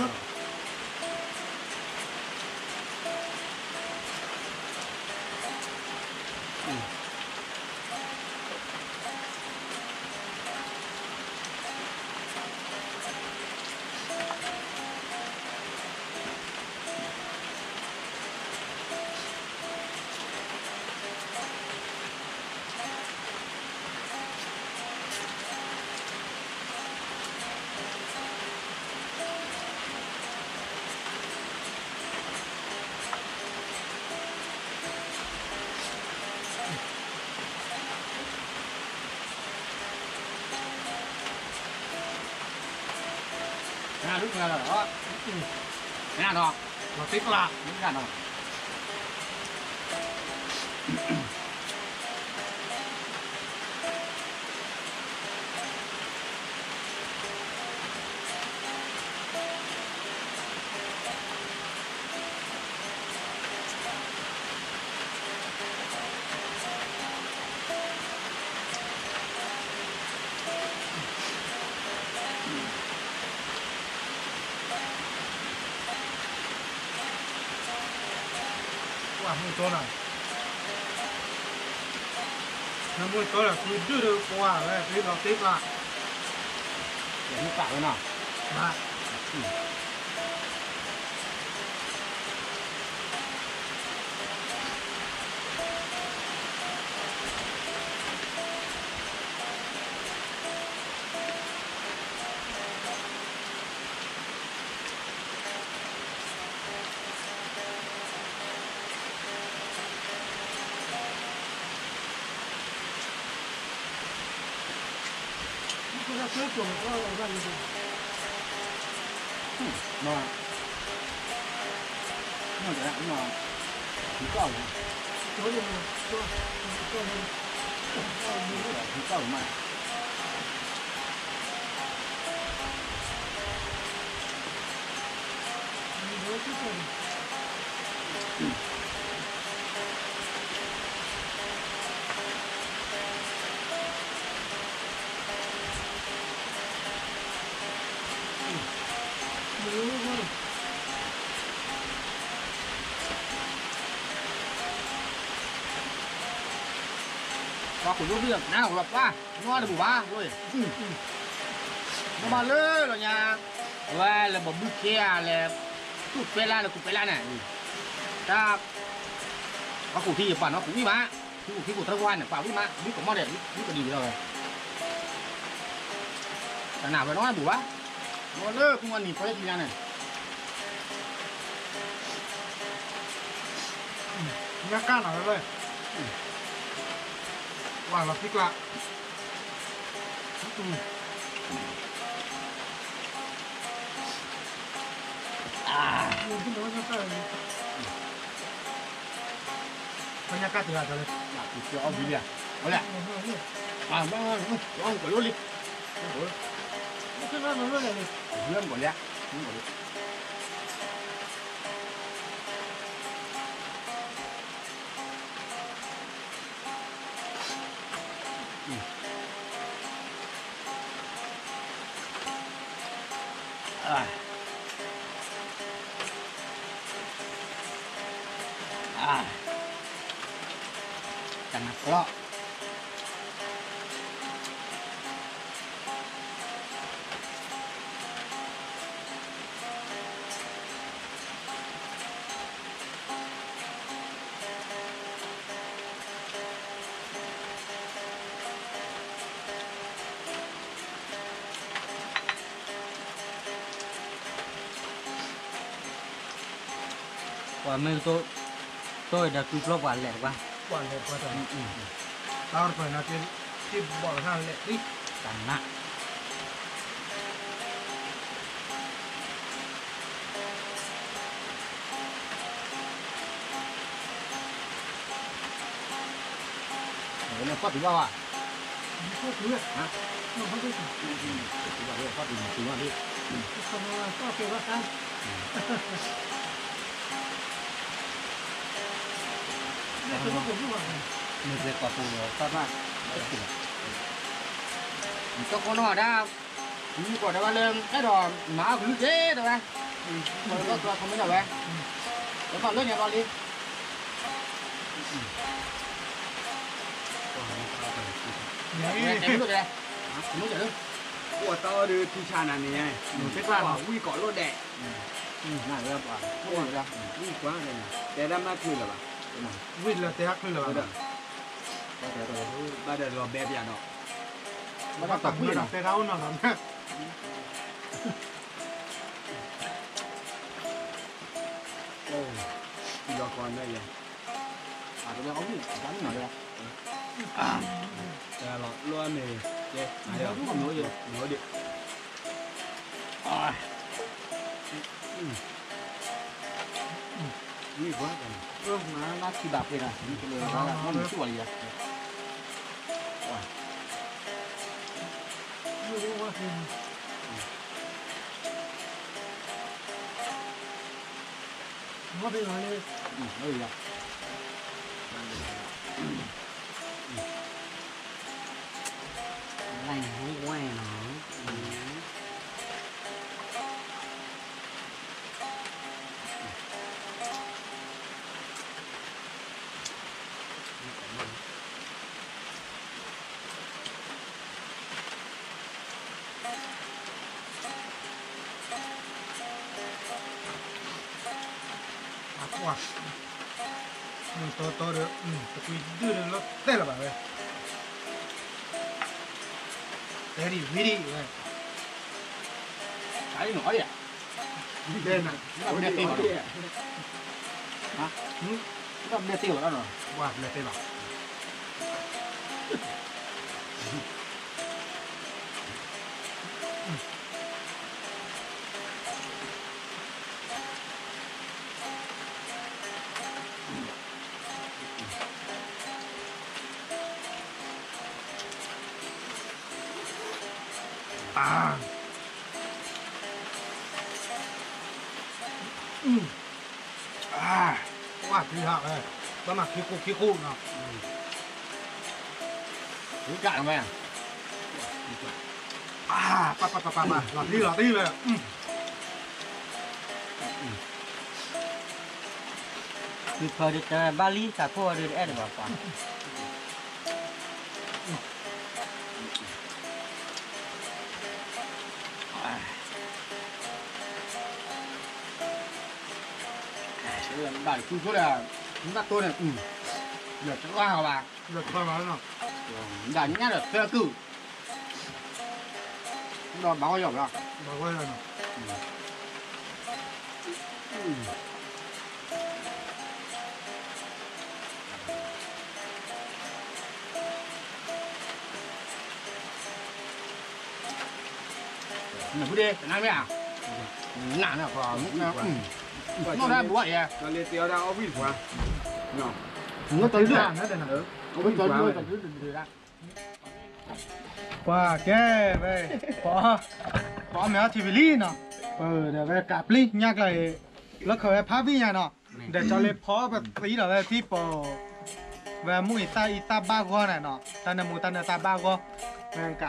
ကွၢ်မုၢ်ကၠိနီၤ, မုၢ်ကၠိဒီး ကွံဒုၣ်ဒီးကွၢ်ဝဲ သ့လီၤသ့ကျး, ယမုၢ်ပာ်ဝဲနီၤ, ဘၣ် မ့ၢ် ပှၤခိၣ်ဒိၣ်ဘံၣ်နၤလီၤပှၤ နီတဘူၣ်ဘၣ်, နမၤလၢလီၤညါ, အဝဲလၢဘီဘုခ့ဧါလဲၣ်, သူၣ်ပဲလါလၢကူပဲလါန့ၣ်, တၢ်, ပှၤခိၣ်ထံယပာ်နီၣ်ခိၣ်ဝံၣ်မး, ထံခိၣ်ထံခိၣ်တၢ်ဝါန့ၣ် ပာ်ဝံၣ်မး ဝံၣ်ကမီၣ်ဒဲး ဝံၣ်ကဒံကလီၤဝဲ, တၢ်နၢ်ဝဲနီတဘူၣ်ဘၣ်, နီလၢပှၤနံၤဖီလၢထံညါန့ၣ် ညါကၣ်နီၤလၢ, ဝါလီၤသံကျါ, ညါကၣ်တဂၤတၢ်လၢ, အီၣ်ဘံလံ, အီၣ်ကလီလံ, ဘံမီၣ်လံ, ဘံမီၣ်လံ. တၢ်နၢ်ကျီၢ် ပှၤမ့ၢ်ကတိၤ, တိၢ်အံၤဒီးကုၢ်ပျီပှၤလဲၤတကွၢ်, ပှၤလဲၤတကွၢ်တၢ်, တၢ်အီၣ်တပၢၢ်န့ၣ်, တဘီၣ်တခါလဲၤသံ, တၢ်နး ဖီၣ်တုၤဘၣ်ဝဲ, ဖီၣ်တုၤ, ဖီၣ်တုၤ, ဖီၣ်တုၤ, ဖီၣ်တုၤ, မ့ၢ်ပှၤကိးပူၤလီၤ, တၢ်ဘၣ်, နကီၢ်နီၢ်ဒၣ်, မုၢ်ကီၢ်ဒၣ်ဝဲလၢ အဲၣ်ဒိးမၤအီၣ်ကလုၢ်က့ၤဒၣ်ဝဲ, ကီၢ်လၢကီၢ်ကျီခီမ့ၢ်ဒၣ်ဝဲ, ပကီၢ်လၢညါဘီလံ တဲမ့ၢ်ဒၣ်, တဲမ့ၢ်ဒၣ်, အိၣ်တၢ်အီၣ်ဒီးထံဆါနၤန့ၣ်, ဝံၣ်ကီးလိၣ်ဒဲး, ဝံၣ်ကွၢ်, တဲဒၣ်မၤချုးလၢၤဘၣ်, ဝံၣ်လၢတဲဒၣ်ချုးလၢၤဘၣ်ဒီး, ဘၣ်ဒီးလီၤဘဲပျးဒီး, ဘၣ်ဒီးတၢ်ကွံာ်နီၤ, တဲဒၣ်အိၣ်နီၤလီၤ, လီၤကီးန့ၣ်ယဲ, အတဝဲအီၣ်မ့ၢ်တၢ်မ့ၢ်နီၤလၢ, တၢ်လီၤလီၤန့ၣ်, ကဲ, မ့ၢ်အိၣ်ဒံး, မ့ၢ်အိၣ်ဒံး, မ့ၢ်ကွၢ်, မ့ၢ်နၤထံၣ်ဘၣ်ဖဲဒၣ်, မ့ၢ်ကလၢၤဘၣ်, မ့ၢ်နၤထံၣ်ဝဲလံယၤ, မ့ၢ်လၢ, လၢယၤ, လၢယၤ, လၢယၤ, အကွၢ်, မုၢ်တီတီဒီး, တကွံဒုၣ်ဒီးလီၤတဲာ်လၢၤဘၣ်ဝဲ, တဲဒံးဝံၤဒံးဝဲ, အံၤနီၤအီၤဒံးဧါ, တဲနၤ, ဘၣ်မ့ၢ်တဲလီၤ, ဘၣ်မ့ၢ်တဲလီၤ, ဘၣ်မ့ၢ်တဲလီၤ, အ ဝါ ခံဟးဝဲ, ဘၣ်မၤခံကိၣ်ခံကိၣ်နီၤ, ဝံၤကးဝဲ, ပၢ်ပၢ်ပၢ်ပၢ် လီၤတံၢ်လီၤတံၢ်ဝဲ, ဖၢဒ်တဘၣ်လံ သးခိၣ်အီၤဒ်တအဲၣ်ဒိးဘၣ်ပှၤ ဘၣ်တကူဆိဒီး ဘၣ်တိၢ်န့ၣ် လၢတၢ်ဘၣ်ဘၣ်, လၢတၢ်ဘၣ်လီၤ, ဒၣ်ညါဒီးသၢကုၢ်, ဒီးဘၣ်ဝဲယီၤဘၣ်, ဘၣ်ဝဲယီၤနီၤ, နဖုဒ့ နမ့ၢ်ဧါ, နနၤနီၤ, နီၢ်ဒၣ်ဘှီယဲ, လၢတ့အီၣ်ဒၣ်အီၣ်ဝံၣ်တပှၤ, ပှၤကဲဝဲ, ပအီၣ်မ့ၤအီထံဝံၤလံနီၤ, ပဒီးဝဲကးပျံၤညါကျါအံၤ, လၢခၢၣ်ဝဲဖးဘံၣ်ညါနီၤ, ဒီးကၠီလ့ဖီပသံဒီးဝဲထံပိာ် ဝဲမုၢ်အံၤသၣ်အံၤသၣ်ဘၣ်ဂီၢ်န့ၣ်နီၤ, တၢ်နၢမူတၢ်နၢသးဘၣ်ဂီၢ်, ဝဲကးပျံၤ,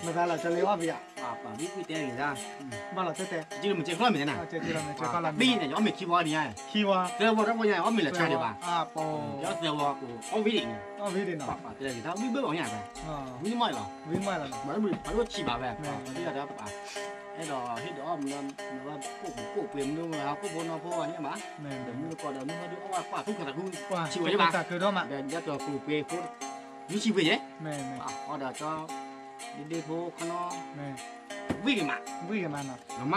မ့ၢ်သးလီၤကၠီလ့အီၣ်ဘံၣ်ယါ, ပှၤဘံၣ်ကွံာ်တဲဂ့ၤဒၣ်, ဘၣ်လီၤတဲတဲ, မ့ၢ်က့ခီမ့ၢ်န့ၣ်, ဘံၣ်န့ၣ် ယအီၣ်မ့ၤခံဝီဒံးညါ, ခံဝီ, သၢဝီတၢ်ဝီညါ အီၣ်မ့ၤလၢဆါဒံးဘၣ်, ယအီၣ်သၢဝီကိးအီၣ်ဝံၣ်ဒံးန့ၣ်, အီၣ်ဝံၣ်ဒံးနီၤ, ပှၤတဲဂ့ၤဒၣ် ဝံၣ်ဘၣ်အီၤညါဘၣ်, ဝံၣ်မီၢ်လီၤ, ဝံၣ်မီၢ်လီၤ, ပှၤဒိၣ်ဆံးဘၣ်ဝဲ, ပှၤဒိၣ်ယၤဒီးပှၤ အဲၣ်ဒိးဟ့ၣ်ဒုးအီၣ်မူလၢ မ့ၢ်ဘၣ်ကိၣ်ပူၤကိၣ်ပှ့ၤမနုၤမ့ၢ် ကိၣ်ဖိနီၢ်ဖိအညါဘၣ်, ဒီးမုၢ်တကိးဒီးမုၢ်ဟီဒုးအီၣ်ဝဲကွၢ်ထူၣ်ခါသးခု, ဆံးဝဲယဲဘၣ်, ဒီးယဲၢ်ကီၤပူၤပှ့ၤဖိ, ယူၢ်ဆံးပှ့ၤယဲ, အီၣ်ဒီးကၠီ, ဒ့ဒ့ဖိခီနီ, ဝံၣ်က့ၤမး, ဝံၣ်က့ၤမးနီၤ, လီၤမၢ်ဒံး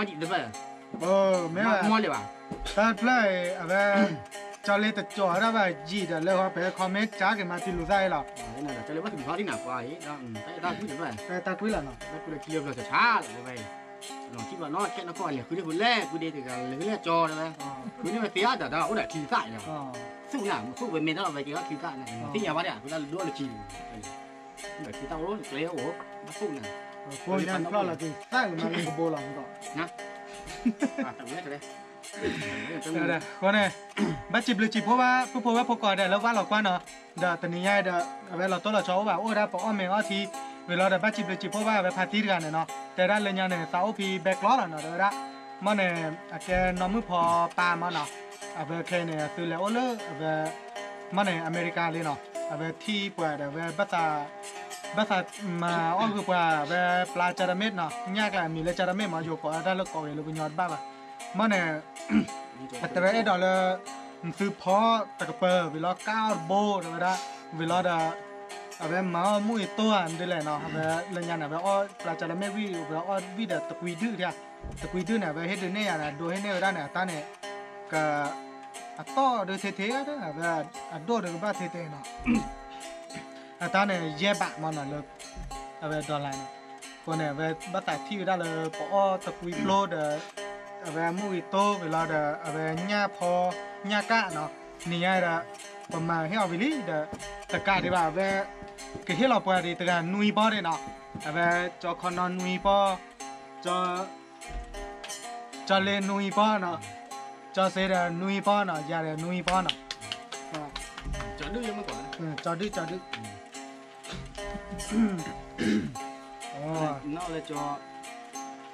တဖျၢၣ်, မ့ၢ်ဝဲ, မီၢ်လံဘၣ်, တၢ်တဖျၢၣ်အံၤ အဝဲ ကၠီလ့တကၠီၤဒၣ်ဘၣ်ယံာ်ဒီးလၢဟီ ပဟဲ comment ကၠါက့ၤမၤတံၤလူၤသၣ်အံၤလီၤ, ကၠီလ့ဘၣ်တမံၤဟီဒ်နၤပှၤအံၤ, တၢ်တၢ်ကွံလီၤ, တၢ်ကွံလီၤနီၤ, တၢ်ကွံလီၤကလၢဖျၢၣ်ဆါဆါလီၤဝဲ, လီၤထံၣ်ဘၣ်နီၤ ခဲနကီၢ်န့ၣ် ဃုဒ့ဖိလဲၣ် ဃုဒ့တဂၤလၢလဲၣ်ကၠီတဲဝဲ, ဃုန့ၢ်ဝဲသ့အါတၢ်ဒီးအိၣ်ဒီးထံသၣ်အံၤလီၤ, သူၣ်နၤ မ့ၢ်သူၣ်ဝဲမ့ၢ်တၢ်လီၤဝဲက့ၤအီၣ်ထံသၣ်န့ၣ် သ့ၣ်ညါဝဲဒၣ် ဃုတၢ်လၢဒိၣ်လၢခံန့ၣ် ဒီးထံသၣ်အိၣ်ကျဲအိၣ် ဘၣ်သူၣ်နၤ, ဖိညါဖျီၣ်လီၤက့ၤသၣ်ကမၤလၢကဘိလီၤမ့ၢ်ကီး, အဃိန့ၣ် ဘၣ်စံးဘျုးစံးဖှိၣ်ဘၣ် ပုၢ်ဖိဝဲၢ်ဖိကိးဂၤဒဲးလၢဘၣ်လီၤကွၢ်နီၤ, ဒီးတနံၤညါဒီး အဝဲလီၤတိၢ်လီၤဆီအိၣ်ဘၣ် အိၣ်ဝဲဒၣ်ပအီၣ်မ့ၤအီထံ, ဝံၤလီၤဒီးဘၣ်စံးဘျုးစံးဖှိၣ်ဘၣ်ဝဲဖါတံၢ်တဂၤန့ၣ်နီၤ, တဲဒၣ်လၢညါန့ၣ် သးအိၣ်ဖဲဘဲကျီလီၤနီၤ တဲဝဲဒၣ်, မ့ၢ်န့ၣ် အကဲနီၢ်မုၣ်ဖီပၢ်မ့ၢ်နီၤ, အဝဲခဲအံၤန့ၣ် အသုလဲၤအိၣ်လၢအဝဲ မ့ၢ်န့ၣ် အမဲရကၤလံနီၤ, အဝဲထံၣ်ပှၤဒီးဝဲ ဘၣ်သးမၤအီၣ်ဂ့ၤပှၤ အဝဲပျါကၢတမ့ၢ်နီၤ, ညၣ်ကျါအမံၤလၢကၢတမ့ၢ်မ့ၢ် ယိၤကိးတၢ်လၢကိးဂ့ၤလၢပညီတဘၣ်ဘၣ်, မ့ၢ်န့ၣ် အတဲဝဲအဲၣ်ဒိးလၢ နသုဖီတကပၤ ဝံၤလီၤကၢ်အီၣ်တဘိ တဲဝဲဒၣ်, ဝံၤလီၤဒီး အဝဲမၤအီၣ်မုၢ်အံၤတိၢ်ဧါ မနုၤလဲၣ်နီၤ, အဝဲလၢညါန့ၣ် အဝဲအီၣ်ပျါကၢတမ့ၢ်ဝံၤ အဝဲအီၣ်ဝံၤဒီးတကွံဒုၣ်ဧါ, တကွံဒုၣ်န့ၣ် အဝဲဟ့ၣ်ဒုးနဲၣ်ယၤန့ၣ် အဒိဟ့ၣ်နဲၣ်ဝဲဒၣ်န့ၣ် အတၢ်န့ၣ် က အတီၢ်ဒုးထဲထဲ အဝဲအဒိၣ်ဒုးကဘၣ်ထဲထဲနီၤ, အတၢ်န့ၣ် ယဲၢ်ဘးမ့ၢ်နီၤလၢ အဝဲ dollar န့ၣ်, အဃိန့ၣ် အဝဲဘၣ်သးထံၣ်ဝဲဒၣ်လၢ ပအီၣ်တကွံဖျိဒီး အဝဲမုၢ်ဂံၢ်တိၢ်ဝံၤလီၤဒီး အဝဲညၣ်ဖီ ညၣ်ကၣ်နီၤ, နံၤညါဒီး ပမၤဟ့ၣ်အီၤဝံၤလံဒီး တကးဒံးဘၣ် အဝဲ ကဟ့ၣ်လီၤပှၤဒံးတဂၤနွံပီဒံးနီၤ, အဝဲကၠီခီနီနွံပီ, ကၠီ ကၠီလ့နွံပီနီၤ, ကၠီစ့ဒီးနွံပီနီၤ, ယၤဒီးနွံပီနီၤ, ကၠီဒုၣ် ကၠီဒုၣ်, နီၢ်လၢကၠီ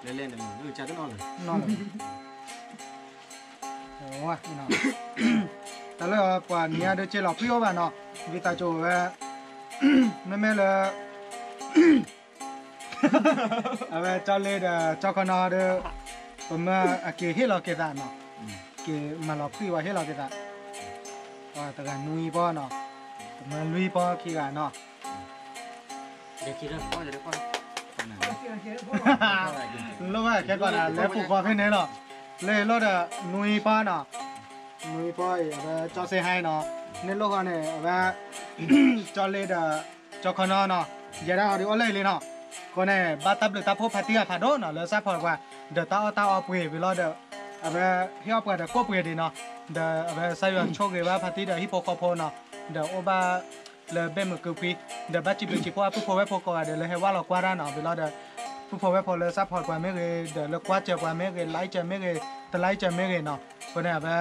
လဲၤလဲၤန့ၣ် ကၠီတနီၢ်လၢၤ နီၢ်လၢၤ တၢ်လၢပှၤနံၤညါဒုးက့လီၤဖှံအိၣ်ဘၣ်နီၤ, ဝံသးစူၤဝဲ မ့မ့ၢ်လၢ အဝဲကၠီလ့ဒီးကၠီခီနီဒီး ပမၢအက့ၤဟ့ၣ်လီၤက့ၤသးနီၤ, က့ၤမၤလီၤဖှံဝဲဟ့ၣ်လီၤက့ၤသး, တဂၤနွံပီနီၤ, ပမၢလွံၢ်ပီခံဂၤနီၤ, လိၣ်ဝဲခဲကီးဒီး လဲၤပူၤဃီဖဲန့ၣ်လီၤ, လၢလိၣ်ဒီးနွံပီနီၤ, နွံပီအံၤ အဝဲကၠီစ့ဟါနီၤ, န့ၣ်လိၣ်ဃီန့ၣ် အဝဲ ကၠီလ့ဒီး ကၠီခီနီနီၤ, ယဲဒၣ်အီၤဒုးအိၣ်လၢအံၤလံနီၤ, အဃိန့ၣ် ဘၣ်တၢ်ဘျုးတၢ်ဖှိၣ်ဖါတံၢ်အဖးဒိၣ်နီၤ လၢစၢ်ဖီၣ်ပှၤ ဒီးတၢ်အီၣ်တၢ်အီပှ့ၤဝံၤလီၤဒီး အဝဲဟ့ၣ်အီၣ်ပှၤဒီးကိၣ်ပှ့ၤဒံးနီၤ, ဒီးအဝဲစၢ်ယွၤဆိၣ်ဂ့ၤဘၣ်ဖါတံၢ်ဒီးဟံၣ်ဖိဃီဖိနီၤ, ဒီးအိၣ်ဘၣ်လၢဘ့ၣ်မုာ်ကုာ်ဖှံ, ဒီးဘၣ်စံးဘျုးစံးဖှိၣ်အပုၢ်ဖိဝဲၢ်ဖိကိးဂၤဒဲးလၢဟဲဝဲလီၤကွၢ်တၢ်နီၤ, ဝံၤလီၤဒီး ဖုဖိဝဲၢ်ဖိလၢ support ပှၤမ့ၢ်ဂ့ၤ ဒီးလၢကွၢ်စၢၤပှၤမ့ၢ်ဂ့ၤ like စၢၤမ့ၢ်ဂ့ၤ တ like စၢၤမ့ၢ်ဂ့ၤနီၤ, အဃိန့ၣ် အဝဲ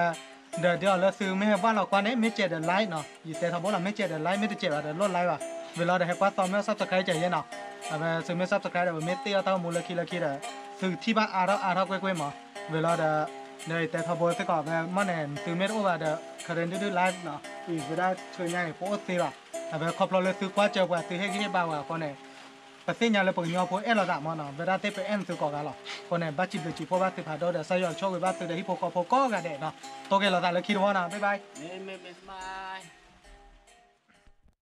ဒီးဒ်အီၤလၢသုမ့ၢ်ဟဲဘၣ်လီၤကွၢ်န့ၣ် မ့ၢ်စဲးဒီး like နီၤ, ယတဲထီဘိလီၤ မ့ၢ်စဲးဒီး like မ့ၢ်တစဲးဘၣ်ဒီး လိၣ် like ဘၣ်, ဝံၤလီၤဒီးဟဲကွၢ်သီမ့ၢ် subscribe စၢၤယဲနီၤ, အဝဲသုမ့ၢ် subscribe ဒီး ပမ့ၢ်တ့ၢ်အီၣ်တၢ်အိၣ်မူလၢခံလၢခံဒီး သုထံၣ်ဘၣ်အါထီၣ်အါထီၣ်ကွ့ၢ်ကွ့ၢ်မး, ဝံၤလီၤဒီး ဒီးယတဲထီဘိစ့ၢ်ကီး အဝဲမ့ၢ်န့ၣ် သုမ့ၢ်တအိၣ်ဘၣ်ဒီး ခရ့ဒုဒု live နီၤ, ဝံၤဝဲဒၣ်ဆူညါအံၤ ပအိၣ်သ့ဘၣ်, အဝဲခီဖျိလၢသုကွၢ်စၢၤပှၤ သုဟ့ၣ်ဂံၢ်ဟ့ၣ်ဘါပှၤအဃိန့ၣ် ပသ့ၣ်ညါလၢပကညီဖိအဲၣ်လိာ်သးမးနီၤ, ဝဲဒၣ်သ့ၣ်ပအဲၣ်သုကိးဂၤလီၤ, အဃိန့ၣ် ဘၣ်စံးဘျုးစံးဖှိၣ်ဘၣ်သုဖးဒိၣ်ဒီး ကစၢ်ယွၤဆိၣ်ဂ့ၤဘၣ်သုဒီးဟံၣ်ဖိဃီဖိကိးဂၤဒဲးနီၤ, တိၢ်က့ၤလိာ်သးလၢခံတဝီနီၤ, bye bye.